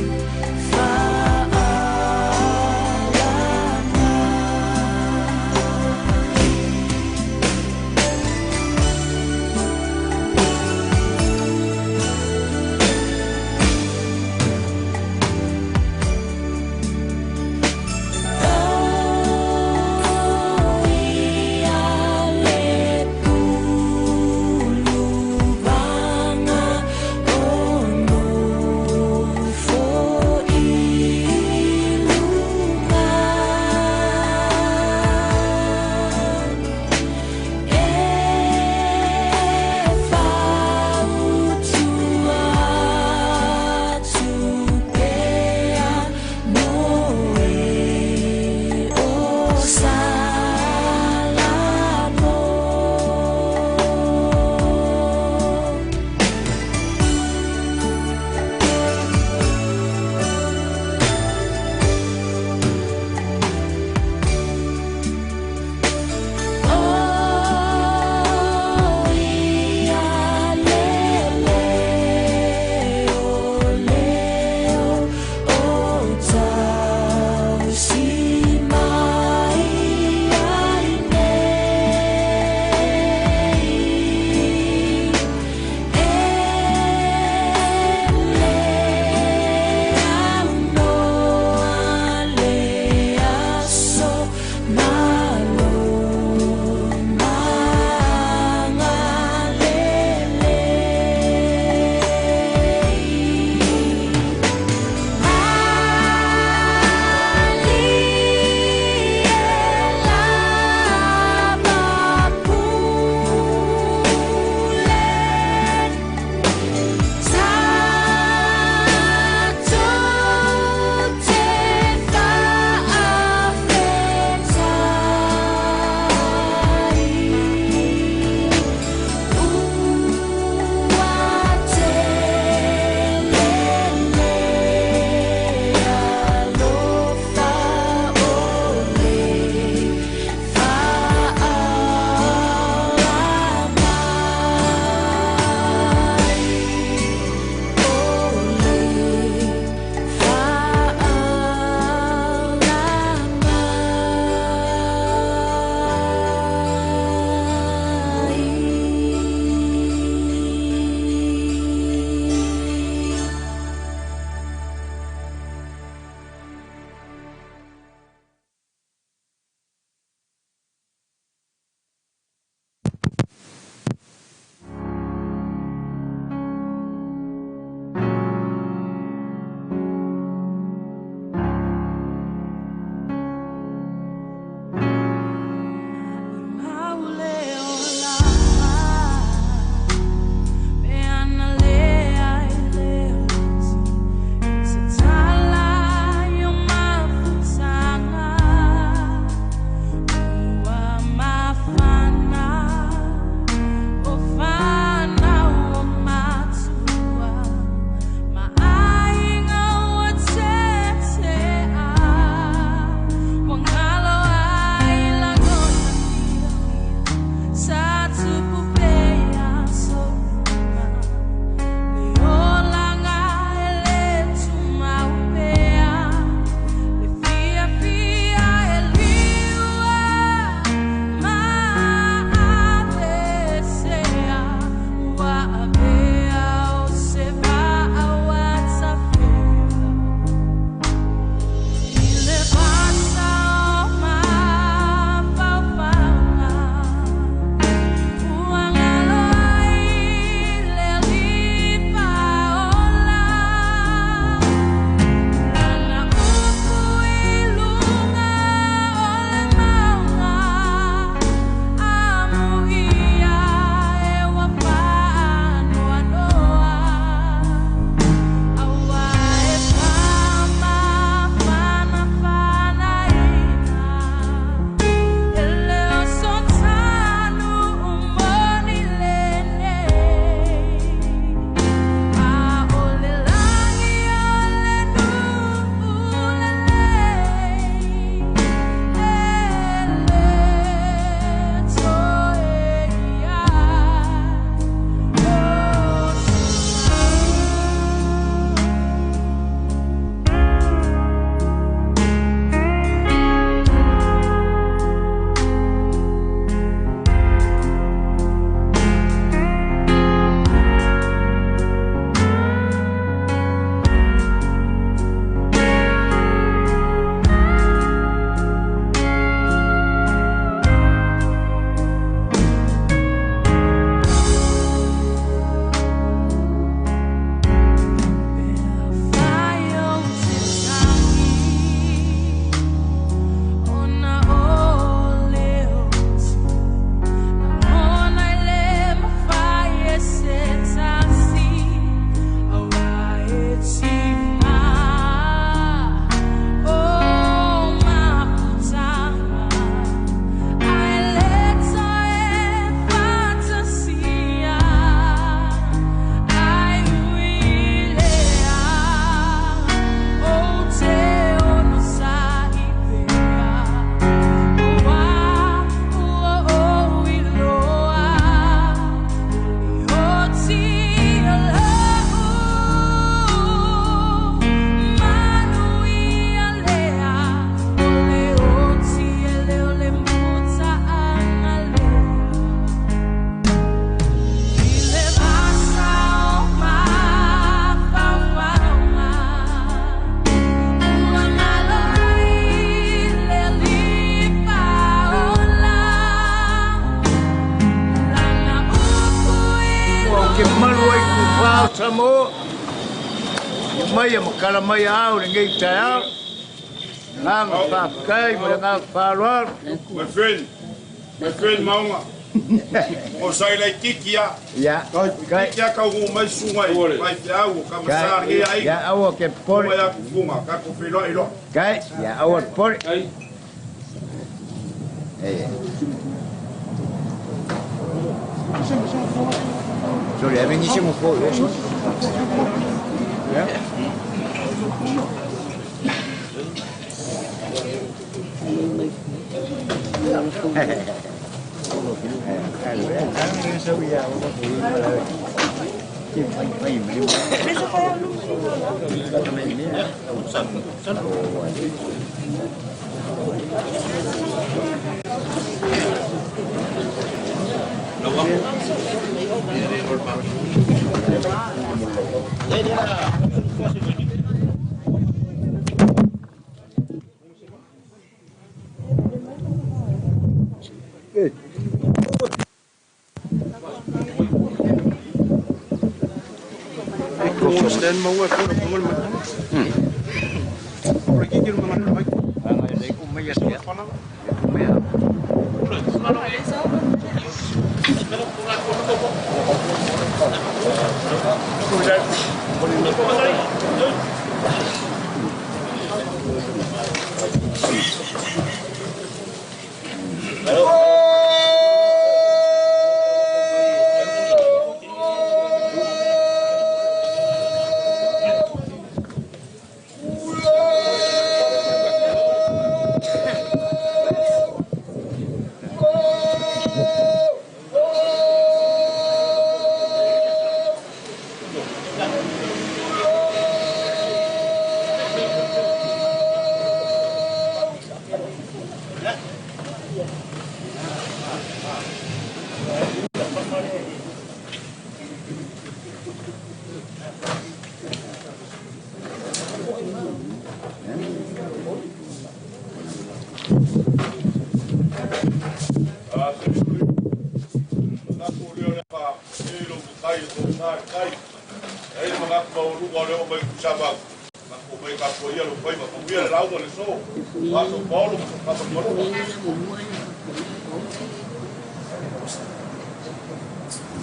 [SPEAKER 7] Samoa. Mai e makala mai au le ngei tai au. Nganga whawhikai mo le nganga whaloalo.
[SPEAKER 5] My friend Maunga. O sai lai kiki a.
[SPEAKER 8] Ia.
[SPEAKER 5] Kiki a kau ngu mai sunga i mai te au o kamasa nge ai.
[SPEAKER 8] Ia aua ke pore.
[SPEAKER 5] Mai aku funga, ka ko whiloa i loa.
[SPEAKER 8] Kai, ia aua pore. Eh. Sorry, è benissimo fuori.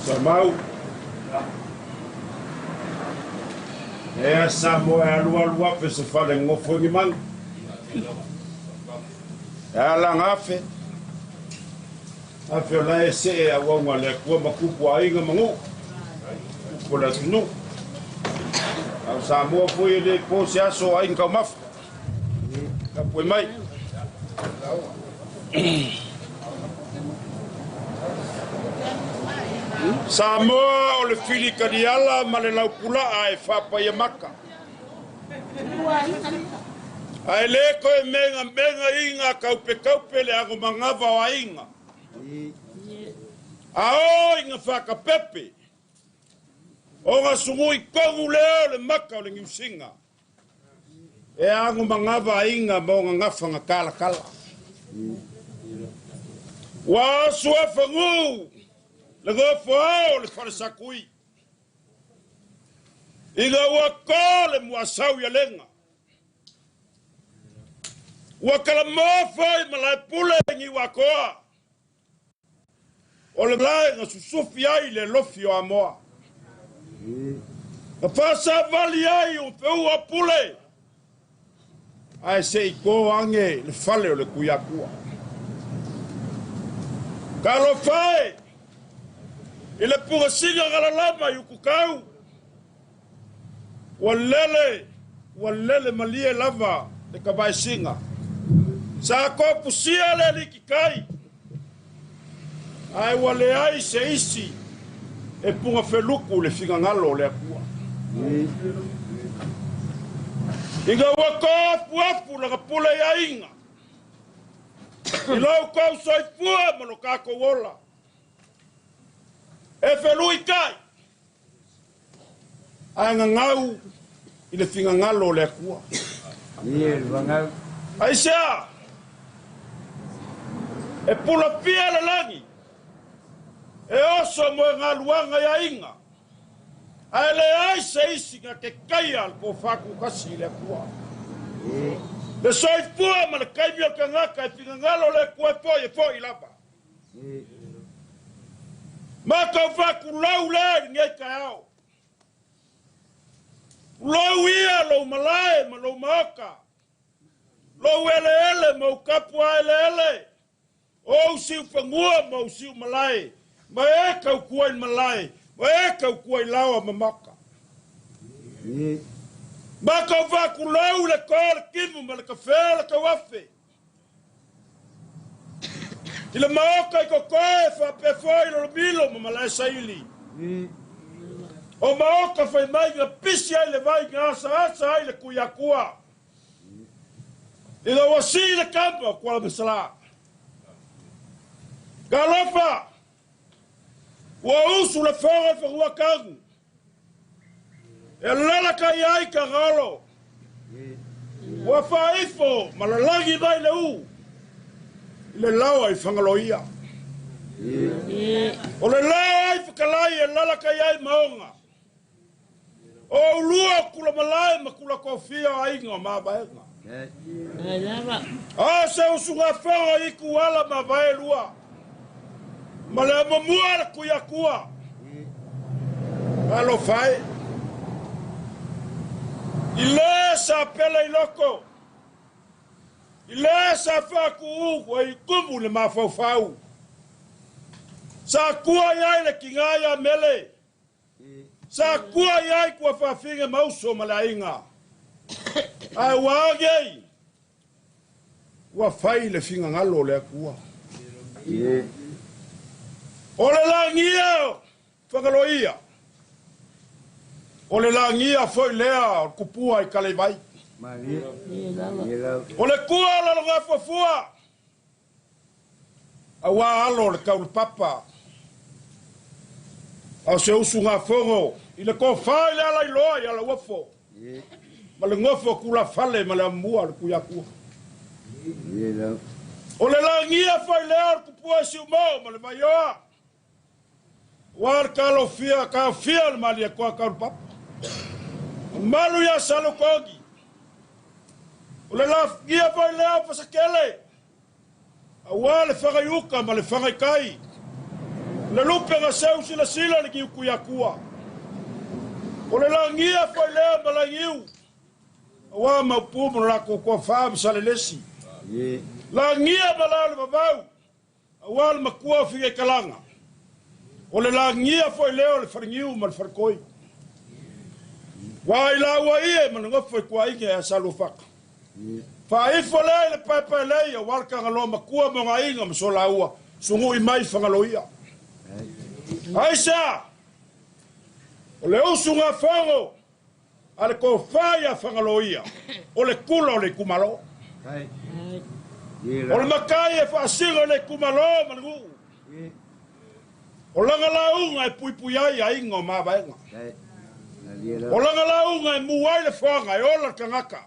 [SPEAKER 5] Samau. Ea sa mo e alu alu afe se fale ngofo ngi mang. E ala ngafe. Afe o lae se e awaunga le kua makupu a inga mangu. Kupu le atunu. Au sa moa fui e le po se aso a inga kaumafa. Ka pue mai. Samoa o le fili kaniala ma le laupulaa e whapai maka. Ae le koe menga menga inga kaupe kaupe le ago mangawa o ainga. A o inga whakapepe. O ngā sungui kongu leo le maka o le ngiusinga. E ago mangawa ainga ma o ngā ngawha ngā kala kala. Wa asua whangu. Le gofo ao le wharesakui. Inga ua kō le muasau ia lenga. Ua kala mofo i malae pule ngi wakoa. O le malae nga susufi ai le lofi o amoa. Ka whasawali ai o whiua pule. Ae se i kō ange le fale o le kuiakua. Ka alofa e. I le pugasinga galalama i ukukau. Ua lele malie lava le kavaesinga. Sa kopusia le likikai. Ae ua leai se isi e punga feluku le fingangalo o le akua. Inga ua koafuafu laga pule i ainga. I lau kau soifua ma lo kākou ola. E whelui kai. Ae ngangau i le fingangalo o le akua. Aisea, e pula pia le langi. E oso mo e ngā luanga ia inga. Ae leai se isi na te taia le tofa tutasi i le Atua. Le soifua ma le taimi o le tagata e finagalo le Atua e foi, e foi lava. Matou faatulou lea i lenei taeao. Tulou ia lou malae ma lou maota, lou eleele ma ou tapuaeleele, o ou siufanua ma ou siumalae, ma e tautua i le malae, ma e tautua i laoa ma maota. Matou faatulou le to le timu ma le kafe o le tauafe. I le maota i kokoe faapea foi lolomilo ma malae saili. O maota fai mai na pisi ai le vai na asaasa ai le kuiakua. Ina ua sii le kama o Kuala Mesala. Talofa, ua usu le foga i fanua tagu. E lalaka i ai kagalo. Ua faaifo ma lalagi mai le u. I le laoa i Fagaloia. O le laoa ai whakalai e lalaka i ai maonga. O ulua o kula malae ma kula kofia o aiga o mavaega. A se usuga foga i ku ala ma vaelua. Ma le amamua le kuiakua. Alofa e. I le sa pele i loko. I le sa whakuu ua i kumu le mafaufau. Sa kua i ai le kinga ia mele. Sa kua i ai kua whawhinga mauso ma le ainga. Ai ua age ua whai le whingangalo le akua. O le langia whakaloia. O le langia foi lea o kupua i Kalevai. O le kua o lalonga fuafua. Aua alo le kaulapapa. Au se usu ngā fongo. I le kōwha i le ala i loa i ala uafo. Ma le ngofo kula fale ma le amua le kuiakua. O le langia foi lea o le kupua i siumao ma le vaioa. Ua le kalofia, kaofia le malia koa kaulapapa. O malu ia salukogi. O le lagia foi lea o pasakele. Aua le whangaiuka ma le whangaikai. Le lupe nga seu sila sila le ki kuiakua. O le langia foi lea ma langiu. Aua maupu mo lako kua wha ma salelesi. Langia ma lao le vavau. Aua le makua o whingai kalanga. O le langia foi lea o le wharangiu ma le wharakoi. Wā i la ua ie ma le ngofo i kua inge a saluafaka. Whaifo lea i le paepae lei a walkanga loa makua mo ngā inga ma so la ua. Sungu i mai whangaloia. Aisa! O le usu ngā whango a le kōwhai a whangaloia. O le kula o le kumalo. O le makai e whaasinga o le kumalo ma le nguu. O langa launga e puipui ai a inga o mavaega. O langa launga e muai le whanga e ola le tangata.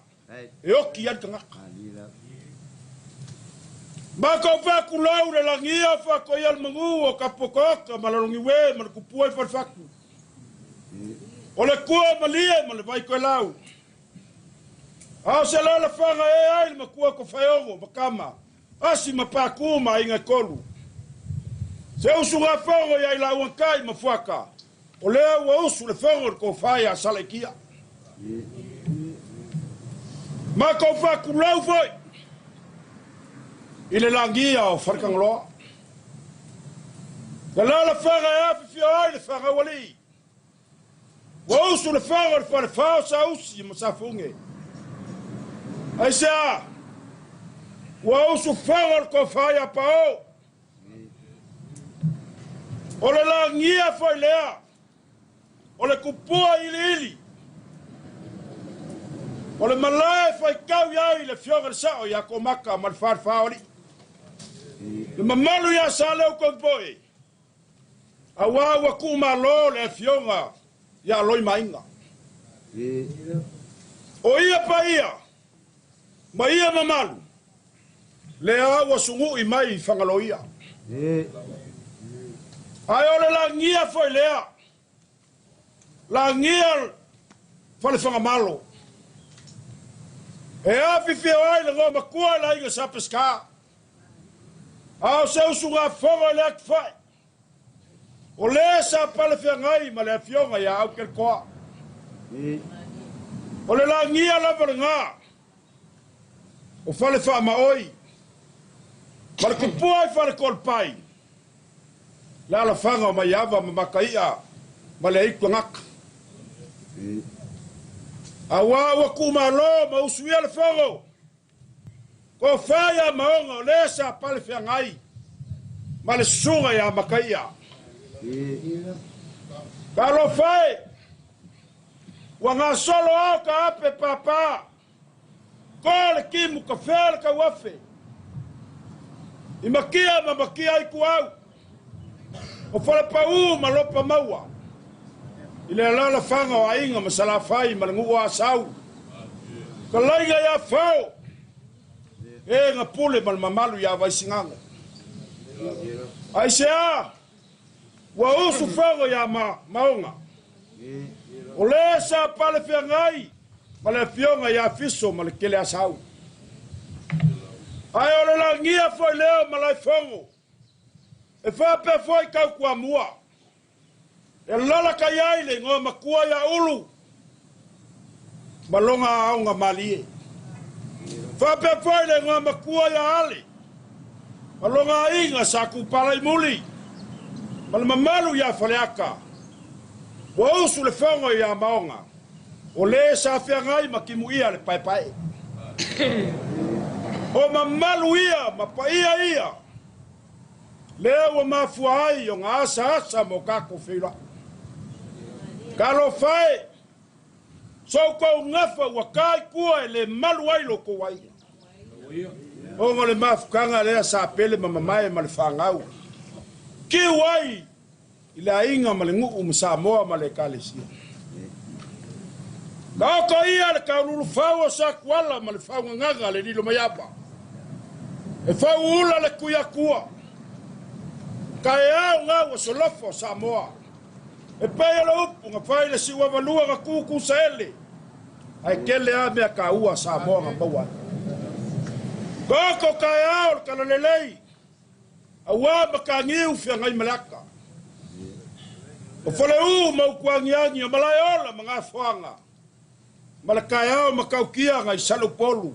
[SPEAKER 5] E oki ai le tangata. Maka whaku lau le langia whako i al mangu o kapokoka ma le longiwe ma le kupua i whalwhaku. O le kua malie ma le vaiko e lau. Ao se lala whanga e ai le makua ko whaiongo makama. Asi ma pākū ma inga kolu. Se usu ngā whango i ai la uankai ma fuaka. O lea ua usu le whango le kōwhai a Salekia. Maka whaku lau foi. I le langia o Wharekangaloa. Ka lala whanga e awhiwhia ai le whanga wali. Ua usu le whanga le whare whao sa usi ma sa funge. Aisea, ua usu whanga le kōwhai a pao. O le langia foi lea. O le kupua ili ili. O le malae whai kau iau i le fioga le sao i a komaka ma le wharwhaori. Le mamalu ia sa leo kongpoe. A wā ua kumalo le fioga ia loi mainga. O ia pa ia, ma ia mamalu, le a ua sungu i mai i whangaloia. Ai o le langia foi lea. Lagia falefagamalo. E afifio ai le gomakua i le aiga sa Peseta. A o se usugafono i le atufa'i. O lē sa palefeagai ma le afioga iā Aukeletoa. O le lagia lava legā o fale faamaoi ma le tupua i faletoalepai le alafaga o Maiava ma Mataia ma le aitu tagata. Auā ua tuumālō ma usuia le fono Tofa iā Maoga o lē sa palefeagai ma le susuga iā Mataia. Talofa e! Ua gasolo ao ka ape pāpā, ko le timu kafea le tauafe, i makia ma makia ai tuau, o Falepaū ma Lopa Maua, i le alaalafaga o aiga ma Salafai ma le nuu o Asau, talaiga iā Fao, e na pule ma le mamalu iā Vaisigano. Aisea? Ua usu fono iā Maoga, o lē sa palefeagai ma le afioga iā Fiso ma le kele Asau. Ae o le lagia foi lea o Malaefono, e faapea foi Tautuamua, e lalata i ai le igoa matua iā Ulu ma lona aoga malie. Faapea foi le igoa matua iā Ale ma lona aiga sa Tupalaimuli ma le mamalu iā Faleata. Ua usu le fono iā Maoga, o lē sa feagai ma timuia le paepaee. O mamalu ia ma paia ia lea ua mafua ai ona asaasa mo tatou feiloai. Talofa e! So outou gafa ua ta i tua e le malu ai lo outou aiga. Ona o le mafutaga lea sa pele ma mamae ma le fanau. Tiu ai i le aiga ma le nuu ma Samoa ma le Ekalesia. Taoto ia le taululufau o Satuala ma le faugagaga le Lilomaiava. E fauula le Tuiatua. Taeao gau o solofa o Samoa. E pei o le upu na fai le siuavalua na tutusaele. Ae tele lava mea taua a Samoa na maua ai. Taoto taeao o le talalelei. Auā mataniu Feagaimaleata. O Faleu ma Utuagiagi, o Malaeola ma Gafoaga, ma le taeao matautia nai Saleupolu.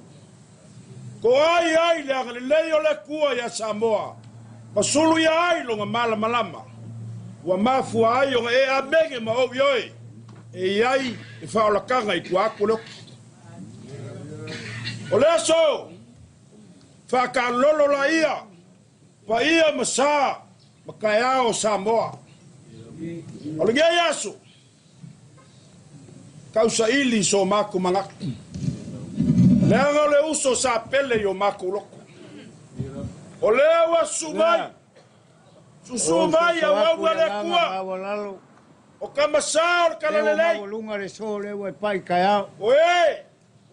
[SPEAKER 5] Ko ai ai le agalelei o le Atua iā Samoa, ma sulu ia ai lona malamalama, ua mafua ai ona e amene ma ou ioe e i ai le faaolataga i tua atu o le oti. O le aso Faakalolo laia, paia ma sa ma taeao o Samoa. O lenei aso, tausaili so matou manatu. Leaga o le uso sa pele i o matou loto. O lea ua susu mai, susu mai auauna le Atua. O Tama Sa o le Talalelei. O e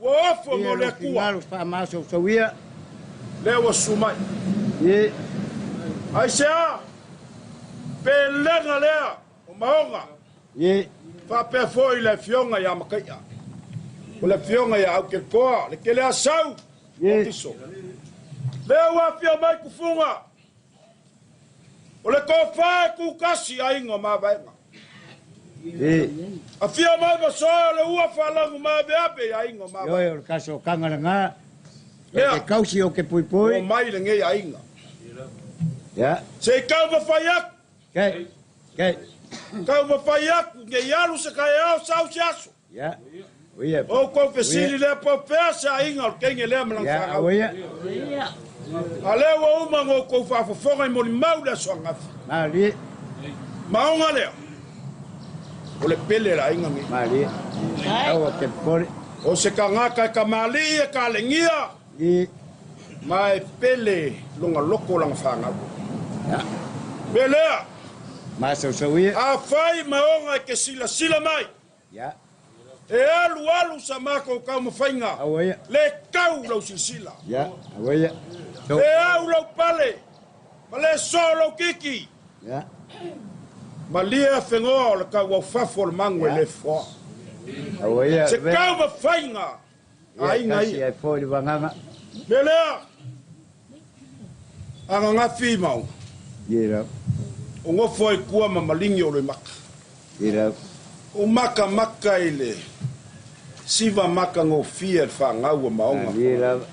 [SPEAKER 5] Ua ofo mo le Atua. Lea ua susu mai. Aisea? Pelega lea o Maoga. Faapea foi le afioga ia Mataia. O le afioga ia Aukeletoa, le Keleasau o Fiso. Lea ua afio mai Tufuga. O le tofa e tutasi aiga o Mavaega. Afio mai Masoe o le ua faalagu maaveave i aiga o Mavaega.
[SPEAKER 8] Ioe o le kasokaga lena.
[SPEAKER 5] Lea.
[SPEAKER 8] E ke kausi o ke puipui.
[SPEAKER 5] Ua mai lenei aiga.
[SPEAKER 8] Ia.
[SPEAKER 5] Se i taumafai atu.
[SPEAKER 8] Ke. Ke.
[SPEAKER 5] Taumafai atu ne i alu se taeao sau se aso.
[SPEAKER 8] Ia. Oia.
[SPEAKER 5] O outou fesili lea po o fea se aiga o le teine lea ma lana
[SPEAKER 8] Ia,
[SPEAKER 5] fanau.
[SPEAKER 8] oia.
[SPEAKER 5] A lea ua uma ona outou faafofoga i molimau le aso ananafi.
[SPEAKER 8] Malie.
[SPEAKER 5] Maoga lea, o le pele a le aiga nei.
[SPEAKER 8] Malie. Aua te popole.
[SPEAKER 5] O se tagata e kamali'i e kalegia
[SPEAKER 8] I.
[SPEAKER 5] ma e pele lona loto lana fanau.
[SPEAKER 8] Ia.
[SPEAKER 5] Mea lea,
[SPEAKER 8] Masausau ia.
[SPEAKER 5] afai Maoga e te silasila mai,
[SPEAKER 8] Ia.
[SPEAKER 5] E alu alu sa matou taumafaiga, le tau lau silasila. E au lau pale, ma le soo lou kiki. Malie afegoa o le kauaufafo o le magu e lē fofoa.
[SPEAKER 8] Aua ia
[SPEAKER 5] Se taumafaiga a aiga
[SPEAKER 8] Ia kasi
[SPEAKER 5] ia.
[SPEAKER 8] ai foi le vagaga.
[SPEAKER 5] Me lea agagafi maoga.
[SPEAKER 8] Ia lau.
[SPEAKER 5] O gofo ai kua ma maligi o le maka.
[SPEAKER 8] Ia lau.
[SPEAKER 5] O makamaka i le siva makagofie le fagau o maoga.
[SPEAKER 8] Ia lava.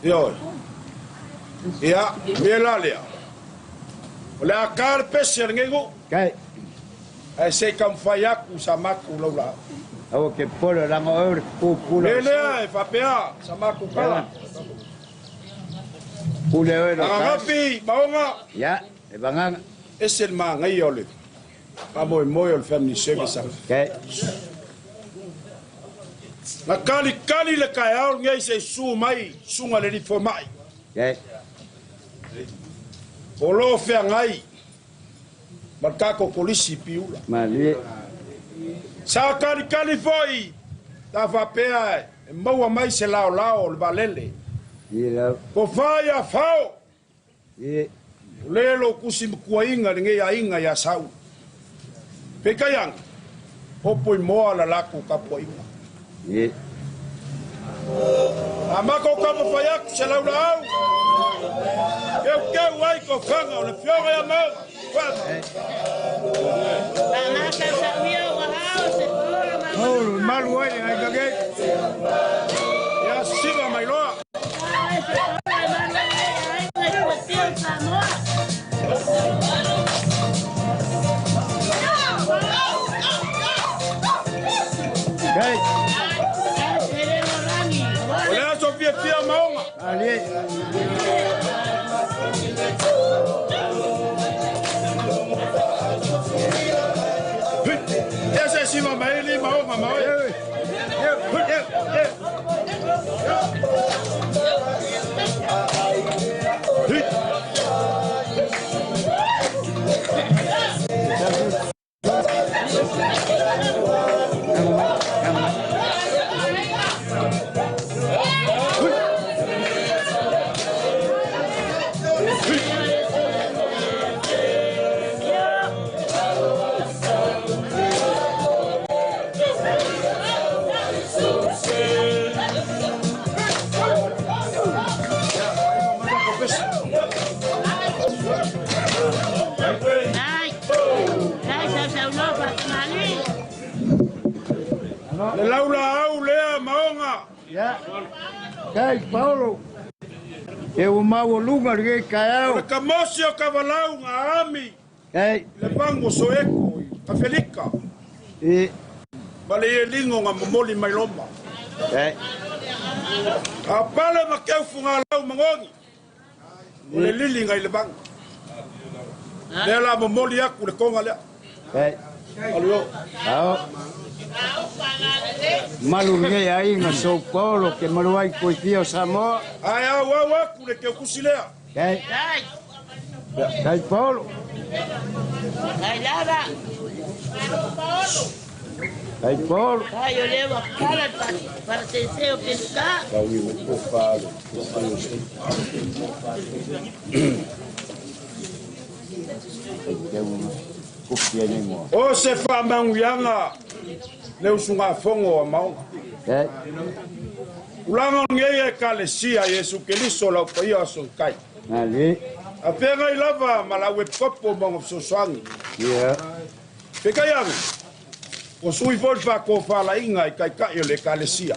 [SPEAKER 5] Ioe. Ia, mea la lea. O le a kā le pese a lenei nuu.
[SPEAKER 8] Kai.
[SPEAKER 5] Ae se i taumafai atu sa matou laulaau.
[SPEAKER 8] Aua ke pole langa oe o le pupula.
[SPEAKER 5] Le lea e faapea sa matou tala.
[SPEAKER 8] Pule oe lo kasi.
[SPEAKER 5] Agagafi maoga.
[SPEAKER 8] Ia, le vagaga.
[SPEAKER 5] Ese le magaia o le faamoemoe o le Family Service Act.
[SPEAKER 8] Kai.
[SPEAKER 5] Na kalikali le taeao lenei se i su mai suga le lifomai.
[SPEAKER 8] Kai.
[SPEAKER 5] O lo feagai ma le tatou kolisi i Piula.
[SPEAKER 8] Malie.
[SPEAKER 5] Sa kalikali foi ta faapea e maua mai se laolao o le vaalele.
[SPEAKER 8] Ia lau.
[SPEAKER 5] Tofa ia fao.
[SPEAKER 8] Ia.
[SPEAKER 5] O le lou tusi matuaina i lenei aiga iā Sau. Peitai ane, opo i moa la latou tapuaiga.
[SPEAKER 8] Ia.
[SPEAKER 5] A matou taumafai atu se laulaau, keukeu ai tofaga o le Afioga ia Maoga.
[SPEAKER 8] Paolo malu ai le aiga nei.
[SPEAKER 5] Ia siva mai loa.
[SPEAKER 8] Kai.
[SPEAKER 5] O le aso fiafia Maoga.
[SPEAKER 8] Malie.
[SPEAKER 5] Ia se siva mai li Maoga ma oe. Le laulaau lea Maoga.
[SPEAKER 8] Ia. Kai Paolo. E ua maualuga lenei taeao.
[SPEAKER 5] O le kamosi o kavalau ga ami.
[SPEAKER 8] Kai.
[SPEAKER 5] Le pagu o Soeko i Afelika.
[SPEAKER 8] Ia.
[SPEAKER 5] Ma le ieligo ga momoli mai loma.
[SPEAKER 8] Kai.
[SPEAKER 5] A pale ma keufugalau magogi. O le liliga i le vaga. Lea la momoli aku le koga lea.
[SPEAKER 8] Kai.
[SPEAKER 5] Alu o.
[SPEAKER 8] Ao. Malu lenei aiga sou Paolo ke malu ai koe fia o Samoa.
[SPEAKER 5] Ae auau aku le keukusi lea.
[SPEAKER 8] Kai. Kai Paolo.
[SPEAKER 10] Kai lava.
[SPEAKER 8] Kai Paolo.
[SPEAKER 10] Kai o lewa kala para sensei o peluka.
[SPEAKER 5] O se faamanuiaga le usugafogo a Maoga.
[SPEAKER 8] Kai.
[SPEAKER 5] Ulaga o lenei Ekalesia Iesu Keliso lau paia o asokai.
[SPEAKER 8] Malie.
[SPEAKER 5] Afeagai lava ma lau epikopo ma ona fesoasoani.
[SPEAKER 8] Ia.
[SPEAKER 5] Peitai ane, ua sui foi le faatofalaiga i taita'i o le Ekalesia.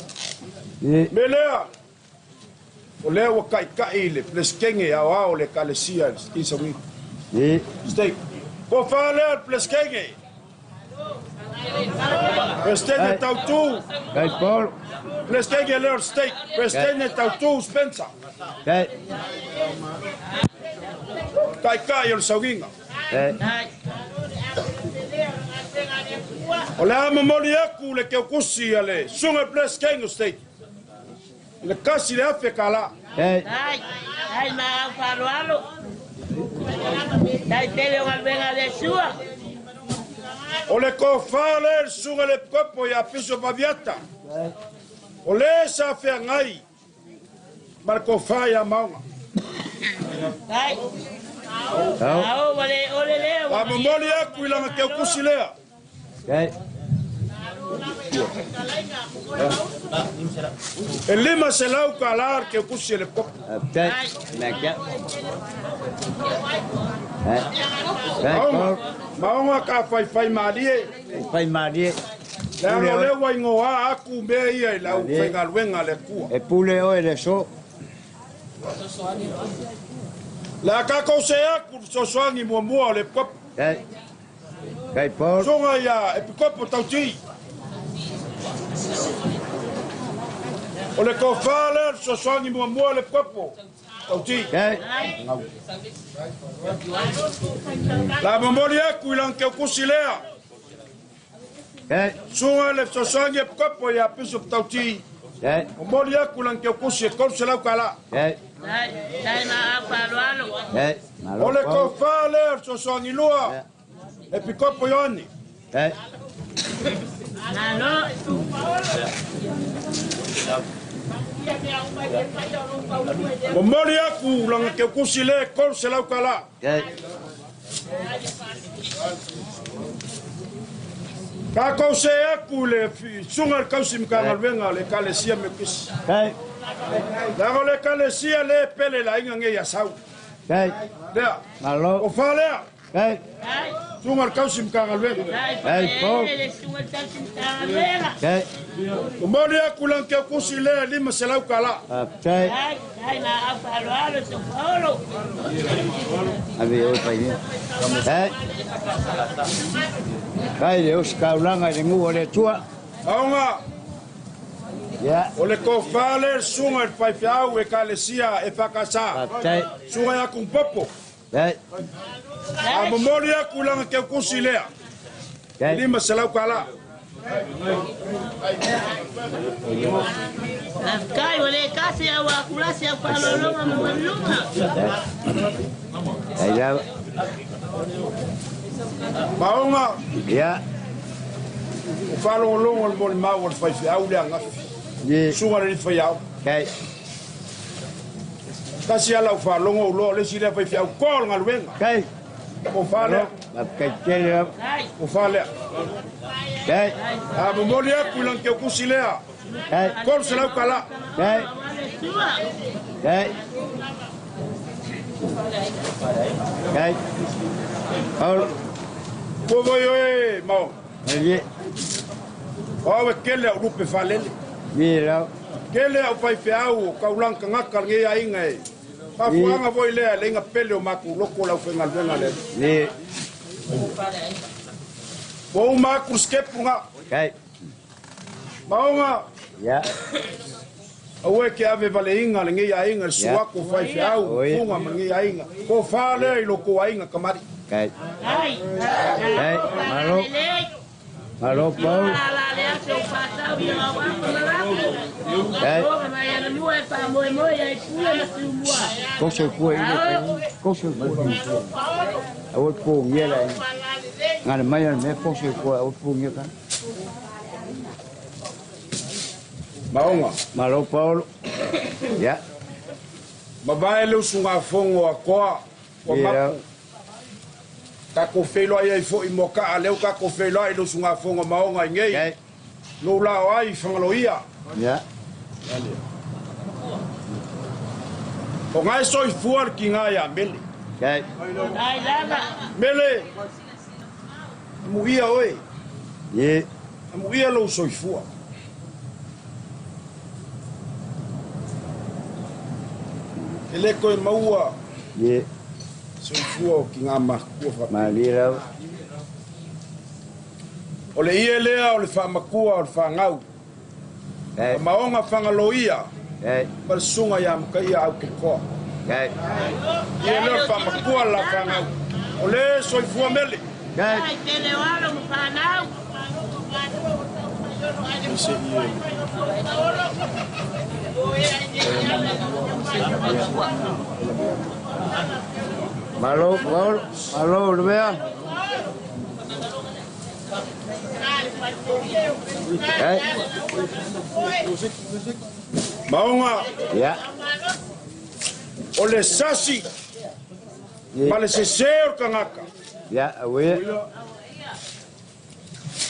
[SPEAKER 8] Ia.
[SPEAKER 5] Me lea, o lea ua taita'i le Peresetene aoao o le Ekalesia i le Sitisauniga.
[SPEAKER 8] Ia.
[SPEAKER 5] State. Tofa lea le Peresetene. Peresetene Tautu.
[SPEAKER 8] Kai Paolo.
[SPEAKER 5] Peresetene lea o le State. Peresetene Tautu Spencer.
[SPEAKER 8] Kai.
[SPEAKER 5] Taita'i o le saugiga.
[SPEAKER 8] Kai.
[SPEAKER 5] O le a momoli aku le keukusi a le suga Peresetene o State. I le 1,000 kālā.
[SPEAKER 8] Kai.
[SPEAKER 10] Ai, ai ma au faaaloalo. Tai tele o galuega le Sua.
[SPEAKER 5] O le tofa lea le susuga le epikopo ia Piso Paviata. O le sa feagai ma le tofa ia Maoga.
[SPEAKER 10] Tai.
[SPEAKER 3] Ao wale ole lea.
[SPEAKER 5] La momoli aku i langa keukusi lea. E 500 ka la le keukusi e le kopo. Maonga, maonga ka faifai malie.
[SPEAKER 8] Fai malie.
[SPEAKER 5] Leaga o lea ua igoa aku mea ia i lau faigaluega a le Atua.
[SPEAKER 8] E pule oe le aso.
[SPEAKER 5] Le a tatou se aku le fesoasoani muamua o le Epikopo. Susuga ia Epikopo Tauti. O le tofa lea o le fesoasoani muamua o le Epikopo Tauti. La momoli aku i lana teukusi lea. Susuga le fesoasoani Epikopo ia Bishop Tauti. Momoli aku i lana teukusi e 300 tala. O le tofa lea o le fesoasoani lua Epikopo Ioane. Momoli aku lana teukusi lea e 300 tala. Tatou se aku i le susuga i le tausi Matagaluega o le Ekalesia Metotisi. Leaga o le Ekalesia lea e pele i le aiga nei a Sau. Lea, o fa lea. Susuga i le tausi Matagaluega. Momoli aku i lana teukusi lea e 500 tala.
[SPEAKER 8] Kai le osikaulaga i le nuu o le Atua.
[SPEAKER 5] Aoga. O le tofa lea le susuga i le faifeau Ekalesia EFKS. Susuga ia Tunupopo. A momoli aku i lana teukusi lea e 500 tala.
[SPEAKER 3] Kai o le kasi au a kulasi au whaalolonga mo malunga.
[SPEAKER 5] Maonga. O whaalongolongo le molimau o le faifeau le agafi. Susuga le alii faiao. Tasi ala o whaalongo uloa o le isi lea faifeau koa o le galuega. O wha lea. O wha lea. A momoli aku i lana teukusi lea. 300 tala. Ua voi oe maonga. O au e kele au lupe whalele. Kele au faifeau o kaulanga tagata lenei aiga e. Fafuaga foi lea le aiga pele o matou loko lau faigaluega lea. Ua uma aku le skepu ga. Maonga. Aua e ke ave valeiga lenei aiga le suaku o faifeau fuga ma lenei aiga. Ko fa lea i loko aiga kamari.
[SPEAKER 8] Malo Paul. Kose kua ile kose kua. Awa po ngia la. Ngana mai me kose kua awa po ngia ka.
[SPEAKER 5] Maonga.
[SPEAKER 8] Malo Paul. Ya.
[SPEAKER 5] Mavae le usuga fogo a koa ua mapu. Takou feiloai ai fo'i mo ka'a lea ua takou feiloai i le usugafogo maoga i nei. Lou la o ai i Fagaloia. O gae soifua le tiga iā Mele. Mele, amuia oe. Amuia lou soifua. E le toe maua soifua o tiga matutua faapea. O le ie lea o le faamatua o le fanau. O maoga Fagaloia ma le susuga ia Mataia au Kekoa. Ie lea o le faamatua le la fanau. O le soifua Mele.
[SPEAKER 8] Malo, Paul, malo, le mea.
[SPEAKER 5] Maonga. O le sasi. Ma le sesē o le tagata.
[SPEAKER 8] Ia, auē.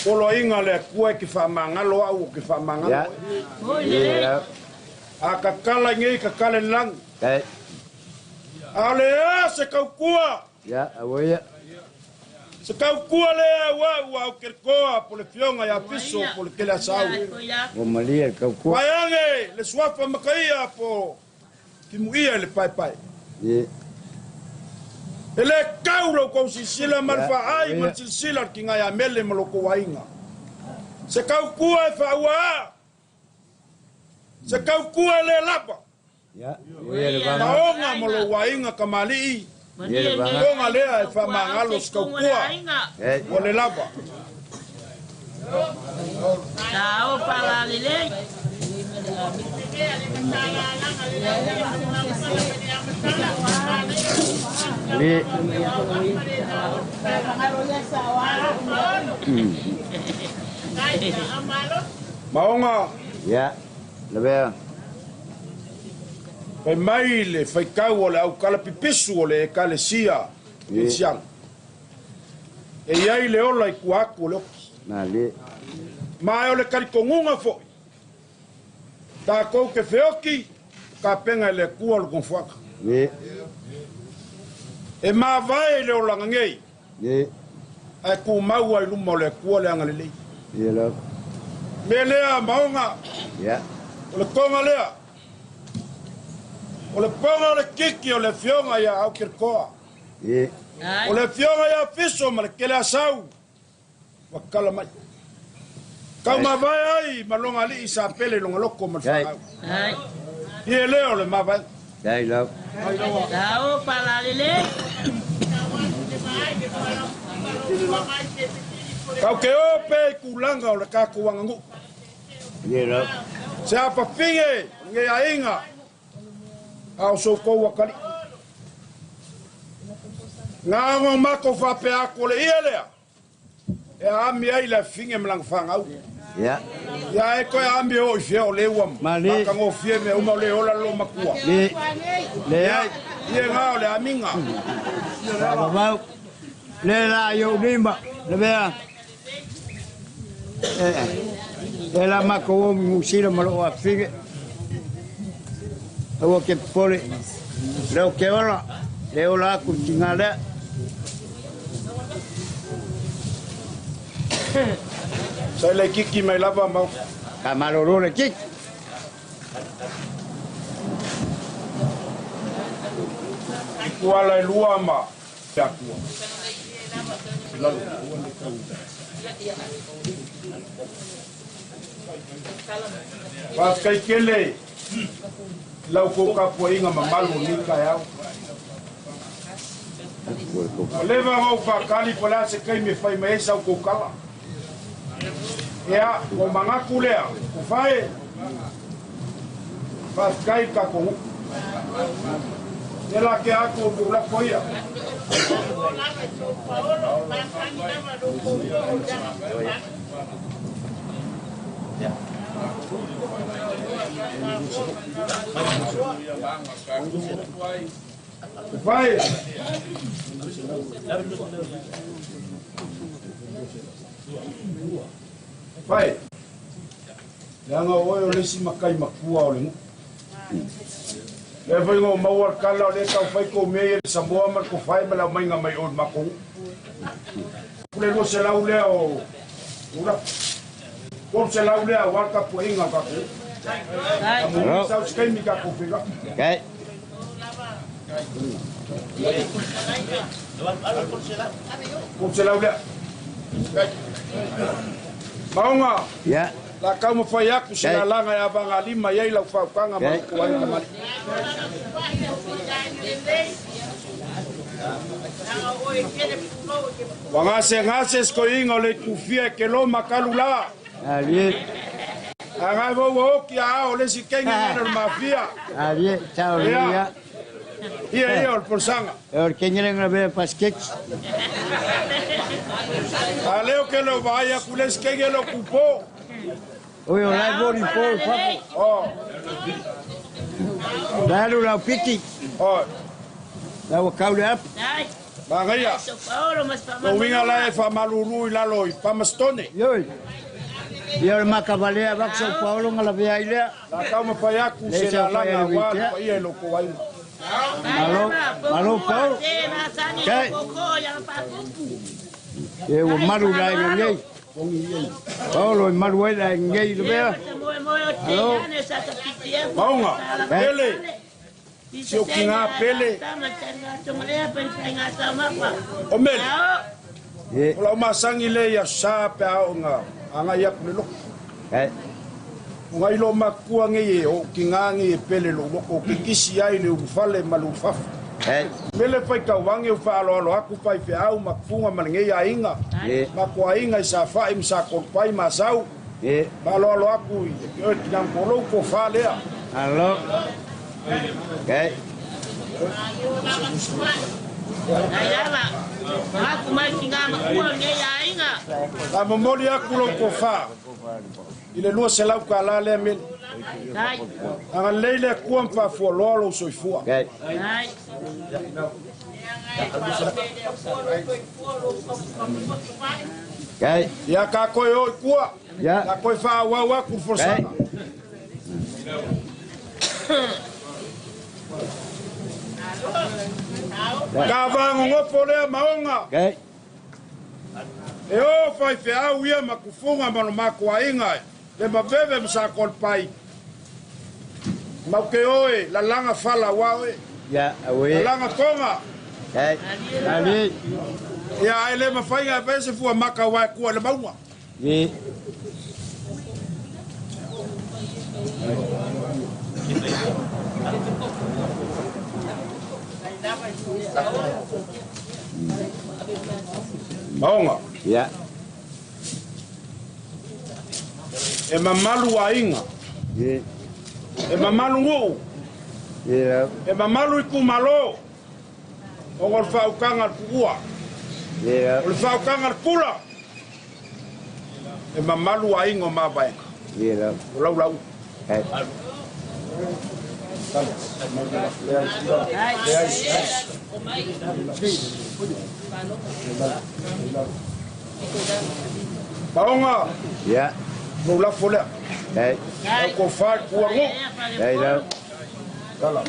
[SPEAKER 5] Poloaiga a le Atua e te faamagalo au ou te faamagalo oe.
[SPEAKER 8] Ia.
[SPEAKER 5] A tatala i nei, tatala i le lagi.
[SPEAKER 8] Ai.
[SPEAKER 5] A o le a se tautua?
[SPEAKER 8] Ia, auē.
[SPEAKER 5] Se tautua lea ua ua au kelikoa po le fioga ia Fiso po le tele asau.
[SPEAKER 8] Ua malie le tautua.
[SPEAKER 5] Vaeage le suafa makaia po timuia i le paepae.
[SPEAKER 8] Ia.
[SPEAKER 5] E le tau lo kou silasila ma le faai ma le silasila o le tiga ia Mele ma lo kou aiga. Se tautua e faaua a. Se tautua e le lava.
[SPEAKER 8] Ia, ia le vaga.
[SPEAKER 5] Maoga ma lou aiga kamali'i.
[SPEAKER 8] Ia le vaga.
[SPEAKER 5] Toga lea e faamagalo se tautua. Ua le lava.
[SPEAKER 10] Tao palalelei.
[SPEAKER 8] Le.
[SPEAKER 5] Maoga.
[SPEAKER 8] Ia, lavea.
[SPEAKER 5] Fai mai le faitau o le aukala pipisu o le ekalesia kerisiano. E iai le ola i tua atu o le oki.
[SPEAKER 8] Malie.
[SPEAKER 5] Ma e o le talitonuga fo'i. Tatou te feoki, tapena e le Atua o le nofoaga.
[SPEAKER 8] Ie.
[SPEAKER 5] E mavae i le olaga nei.
[SPEAKER 8] Ie.
[SPEAKER 5] Ae tumau ai i luma o le Atua le agalelei.
[SPEAKER 8] Ie lava.
[SPEAKER 5] Mea lea maoga.
[SPEAKER 8] Ia.
[SPEAKER 5] O le toga lea. O le poga o le kiki o le afioga ia Aukelikoa.
[SPEAKER 8] Ie.
[SPEAKER 5] O le afioga ia Fiso ma le kele asau. Ua tatala mai. Tau mavae ai ma lona alii sa pele i lona loko ma le fanau. Ie lea o le mavaega.
[SPEAKER 8] Dai lava.
[SPEAKER 10] Tao palalelei.
[SPEAKER 5] Tau ke o pea i tulaga o le tatou aganuu.
[SPEAKER 8] Ie lava.
[SPEAKER 5] Se a fafine o lenei aiga a o so outou atalii. Na ona matou faapea atu o le ie lea e aami ai le afine ma lana fanau.
[SPEAKER 8] Ia.
[SPEAKER 5] Ia e toe aami e oo i fea o lea ua matagofie mea uma o lea e ola le loomatua.
[SPEAKER 8] Le. Leai.
[SPEAKER 5] Ia na o le amiga.
[SPEAKER 8] Faavavau. Le la i ou lima, lavea. E la matou o i Niu Sila ma lou afafine. Aua ke popole. Lea ou te ola, le ola atu i le tiga lea.
[SPEAKER 5] Sa i laitiiti mai lava ma.
[SPEAKER 8] Ka malolo laitiiti.
[SPEAKER 5] I tuala e lua ma le Atua. Faafetai tele i la outou tapuaiga mamalu o lenei taeao. Ua leva ona ou faatali po o le a se taimi e fai mai ai sa outou tala. Ia, ua ou manatu lea, Tufae, faafetai i le tatou nuu. Ia la tea atu o ou lafo ia. Tufae. Fai, leaga o oe o le isi matai matua o le nuu. Lea foi na ou maua le tala o lea e tau fai tou mea ia i le Samoa ma le Tofae ma le aumaiga mai o i le matou nuu. Le 200 lea o Ulapu. 300 lea aua le tapuaiga a le tatou nuu. Amuia sau se taimi tatou feiloai. 300 lea. Maoga.
[SPEAKER 8] Ia.
[SPEAKER 5] La taumafai atu se lalaga e avagalima i ai lau faautaga ma lou aiga kamali'i. Ua gasegase se toeaina o le itufia e kelo ma talu la.
[SPEAKER 8] Alie.
[SPEAKER 5] Agai foi ua oti a ao le isi kenge ngana o le mafia.
[SPEAKER 8] Alie, tau le ia.
[SPEAKER 5] Ia ia o le polosaga.
[SPEAKER 8] E o le kenge le ngana pasketi.
[SPEAKER 5] A leo ke leo vaai atu le isi kenge leo kupo.
[SPEAKER 8] Oi o lai bori po papo.
[SPEAKER 5] Oh.
[SPEAKER 8] Lalu lau piki.
[SPEAKER 5] Oh.
[SPEAKER 8] La ua kau le apu.
[SPEAKER 5] Magaia. Lo winga la e whamalulu i lalo i Pamastone.
[SPEAKER 8] Ioi. Ia o le makavalea avatu sau paolo ga lavea ai lea.
[SPEAKER 5] La kau mawhai aku se la langa wa le paia i loko waina.
[SPEAKER 8] Malo, malo paolo. Kai. E ua malu la i nei. Paolo e malu ai la i nei le mea. Alo.
[SPEAKER 5] Maunga, pele. Si o ki ngā pele. O mele. O lau masangi le ia sa pe ao ngā anga ia kule loko. O ngai lo makua ngei e o ki ngā ngei e pele lo loko. O ki kisi ai le ufale ma le ufafa. Mele whai kauwangi o whaaloalo aku whai whiau makufunga ma le ngei a inga. Makua inga i sa whai msa korpai ma sau. Whaaloalo aku i te oe tinang kolou ko whalea.
[SPEAKER 8] Alo. Okay.
[SPEAKER 5] La momoli aku lo ko wha. I le lua se lau ka la lea mele. Anga leile kua mwhafua loa lo soifua. Ia ka koe oi kua. Ka koe wha wau aku forsanga. Ka vango ngopo lea maonga. E o whai whiau ia makufunga mano makua inga. Le maveve msa kolpai. Mau ke oe, la langa fala wa oe.
[SPEAKER 8] Ya, awe.
[SPEAKER 5] La langa tonga.
[SPEAKER 8] Ali.
[SPEAKER 5] Ia, ai le mawhainga e pese fua maka wae kua le maunga.
[SPEAKER 8] Ye.
[SPEAKER 5] Maunga.
[SPEAKER 8] Ya.
[SPEAKER 5] E mamalu a inga.
[SPEAKER 8] Ye.
[SPEAKER 5] E mamalu nguu.
[SPEAKER 8] Ye.
[SPEAKER 5] E mamalu i kumalo. O ngol whaukanga le kuua.
[SPEAKER 8] Ye.
[SPEAKER 5] O le whaukanga le kula. E mamalu a inga o mawaenga.
[SPEAKER 8] Ye.
[SPEAKER 5] O lau lau. Maonga.
[SPEAKER 8] Ya.
[SPEAKER 5] No lafo lea.
[SPEAKER 8] Ei.
[SPEAKER 5] Ko whai kua ngō.
[SPEAKER 8] Ei lau.
[SPEAKER 5] Tala.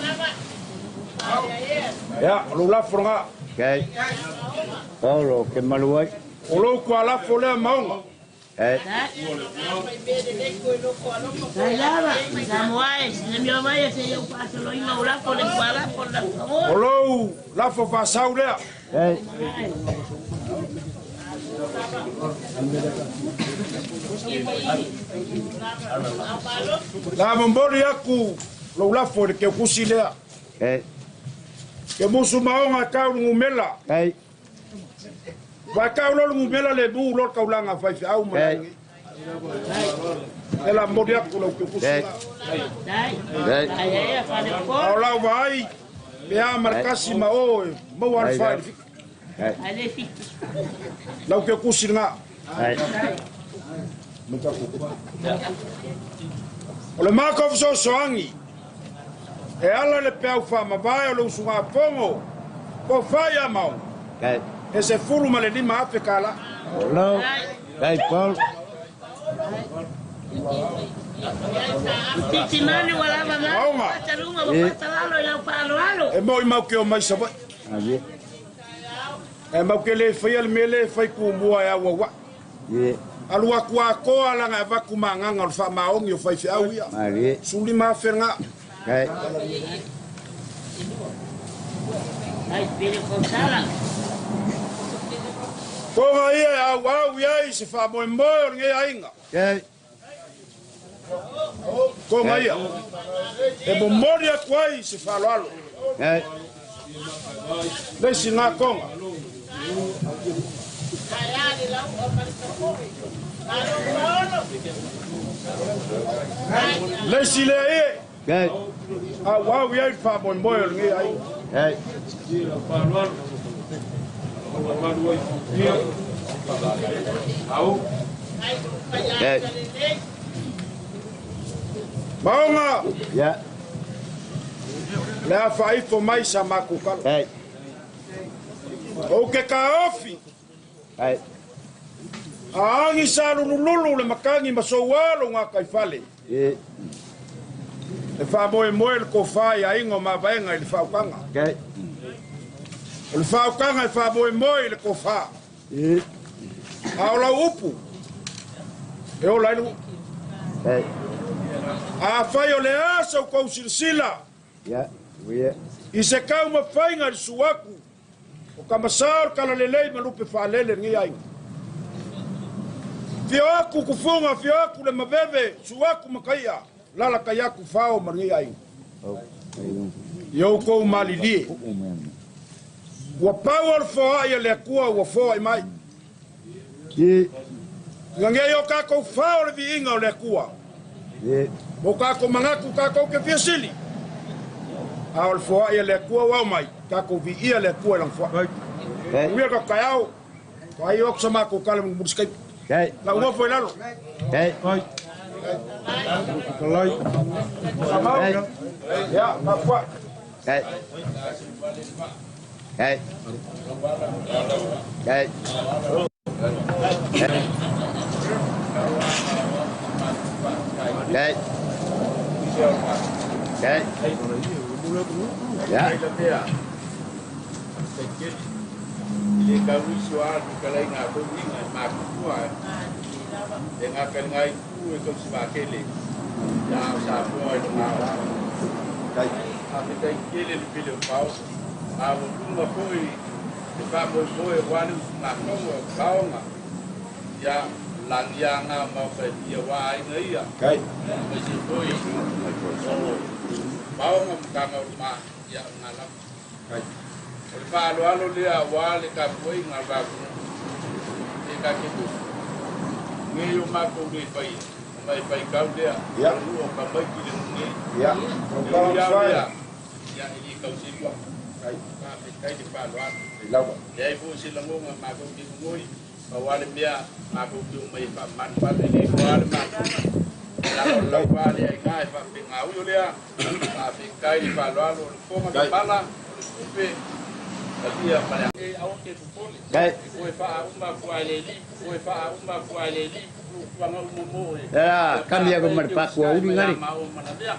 [SPEAKER 5] Ia, lo lafo ngā.
[SPEAKER 8] Ei. Paolo, ke malu ai.
[SPEAKER 5] O lou kua lafo lea maonga.
[SPEAKER 8] Ei.
[SPEAKER 5] O lou lafo whasau lea.
[SPEAKER 8] Ei.
[SPEAKER 5] La mombori aku lo lafo le ke kusi lea. Ke musu maonga kau ngumela. Wa kau lo ngumela le bu lo kau langa fai au malangi. E la mombori aku lo ke kusi lea. Au lau vai me a markasi ma o mo al fai. Lau ke kusi nga. O le mako soangi. E ala le peau wha mawai o le usunga pongo. Ko whai a maunga. E se fulu ma le lima afe kala.
[SPEAKER 8] Lau. Ei, Paul.
[SPEAKER 5] Maunga. E moi mau ke o mai sawai. E mau ke le whai al mele whai ku mua e awa wa. Alua kua koa langa e waku manganga o le wha maongi o whai whiau ia. Suli maa whenga. Konga ia e au au ia i se wha moe moe o ngea ainga. Konga ia. E momori aku ai se wha aloalo. Lesi ngā konga. Lesi lea e. Au au ia i wha moe moe o ngea ainga. Maunga. Lea whaifo mai sa makukalo. Ou ke kaofi.
[SPEAKER 8] Ai.
[SPEAKER 5] A agi sa lulululu le makagi ma sou alo gataifale.
[SPEAKER 8] E.
[SPEAKER 5] E faamoemoe le tofā i aiga o mavaega i le faautaga.
[SPEAKER 8] Kai.
[SPEAKER 5] O le faautaga e faamoemoe i le tofā.
[SPEAKER 8] E.
[SPEAKER 5] A o lau upu, e ola ai le uu.
[SPEAKER 8] Kai.
[SPEAKER 5] Afai o le a sa outou silasila
[SPEAKER 8] Ia. Uia.
[SPEAKER 5] i se taumafaiga i le susu atu o tamasā o le talalelei ma lupe faalele i lenei aiga. Afio atu tufuga, afio atu le maveve, susu atu mataia, lalatai atu fao ma lenei aiga. I outou malilie. Ua pau o le foai a le Atua ua foai mai.
[SPEAKER 8] E.
[SPEAKER 5] Ina nei o tatou fao le viiga o le Atua.
[SPEAKER 8] E.
[SPEAKER 5] Mo tatou manatu tatou te fia sili. A o le foai a le Atua ua ao mai, tatou viia le Atua i lana foai.
[SPEAKER 8] Kai.
[SPEAKER 5] Uia ka taeao, faaiu atu sa matou tala mulimuli se taimi.
[SPEAKER 8] Kai.
[SPEAKER 5] Lau nofo i lalo.
[SPEAKER 8] Kai.
[SPEAKER 5] Samau.
[SPEAKER 8] Kai.
[SPEAKER 5] Ia, tapuai.
[SPEAKER 8] Kai. Kai. Kai. Kai. Kai. Ia.
[SPEAKER 2] Ai la mea, tai keli, i le kauiso a le fetalaiga a tou uiga e matutua e gataga ai tu e tausi vaatele ia a o Samoa i lona aoao. Faafetai tele le pele o pao, a ua luma foi le faamoemoe aua le usugafono a paoga, ia lagiaga maota e fia uā aiga ia, aemaise foi o paoga ma tagaoloma ia o lena lava. O le faaaloalo lea aua le tapuaiga a le atunuu e ta te tupu nei o matou le faia, ona e faitau lea
[SPEAKER 5] Ia.
[SPEAKER 2] o le nuu o tamaiti le nuu nei.
[SPEAKER 5] Ia.
[SPEAKER 2] E ui lava lea, ia e le tauselu atu. Faafetai le faaaloalo.
[SPEAKER 5] Lava.
[SPEAKER 2] Leai foi se lagona matou te nonoi, pau lava le mea matou te omai e faamalumalu e le iloa lava le matou. Leaga o le lauva lea i ina e faapena. Ui o lea, faafetai le faaaloalo, o le fofoga mamala, o le tupe, talia ma le e aua te popole.
[SPEAKER 8] Kai.
[SPEAKER 2] E faauma atu ai le alii, toe faauma atu ai le alii, fuafuaga uma mo e.
[SPEAKER 8] Ia, kami ia ko mare paku a uri ngari.
[SPEAKER 2] Ma o mana mea.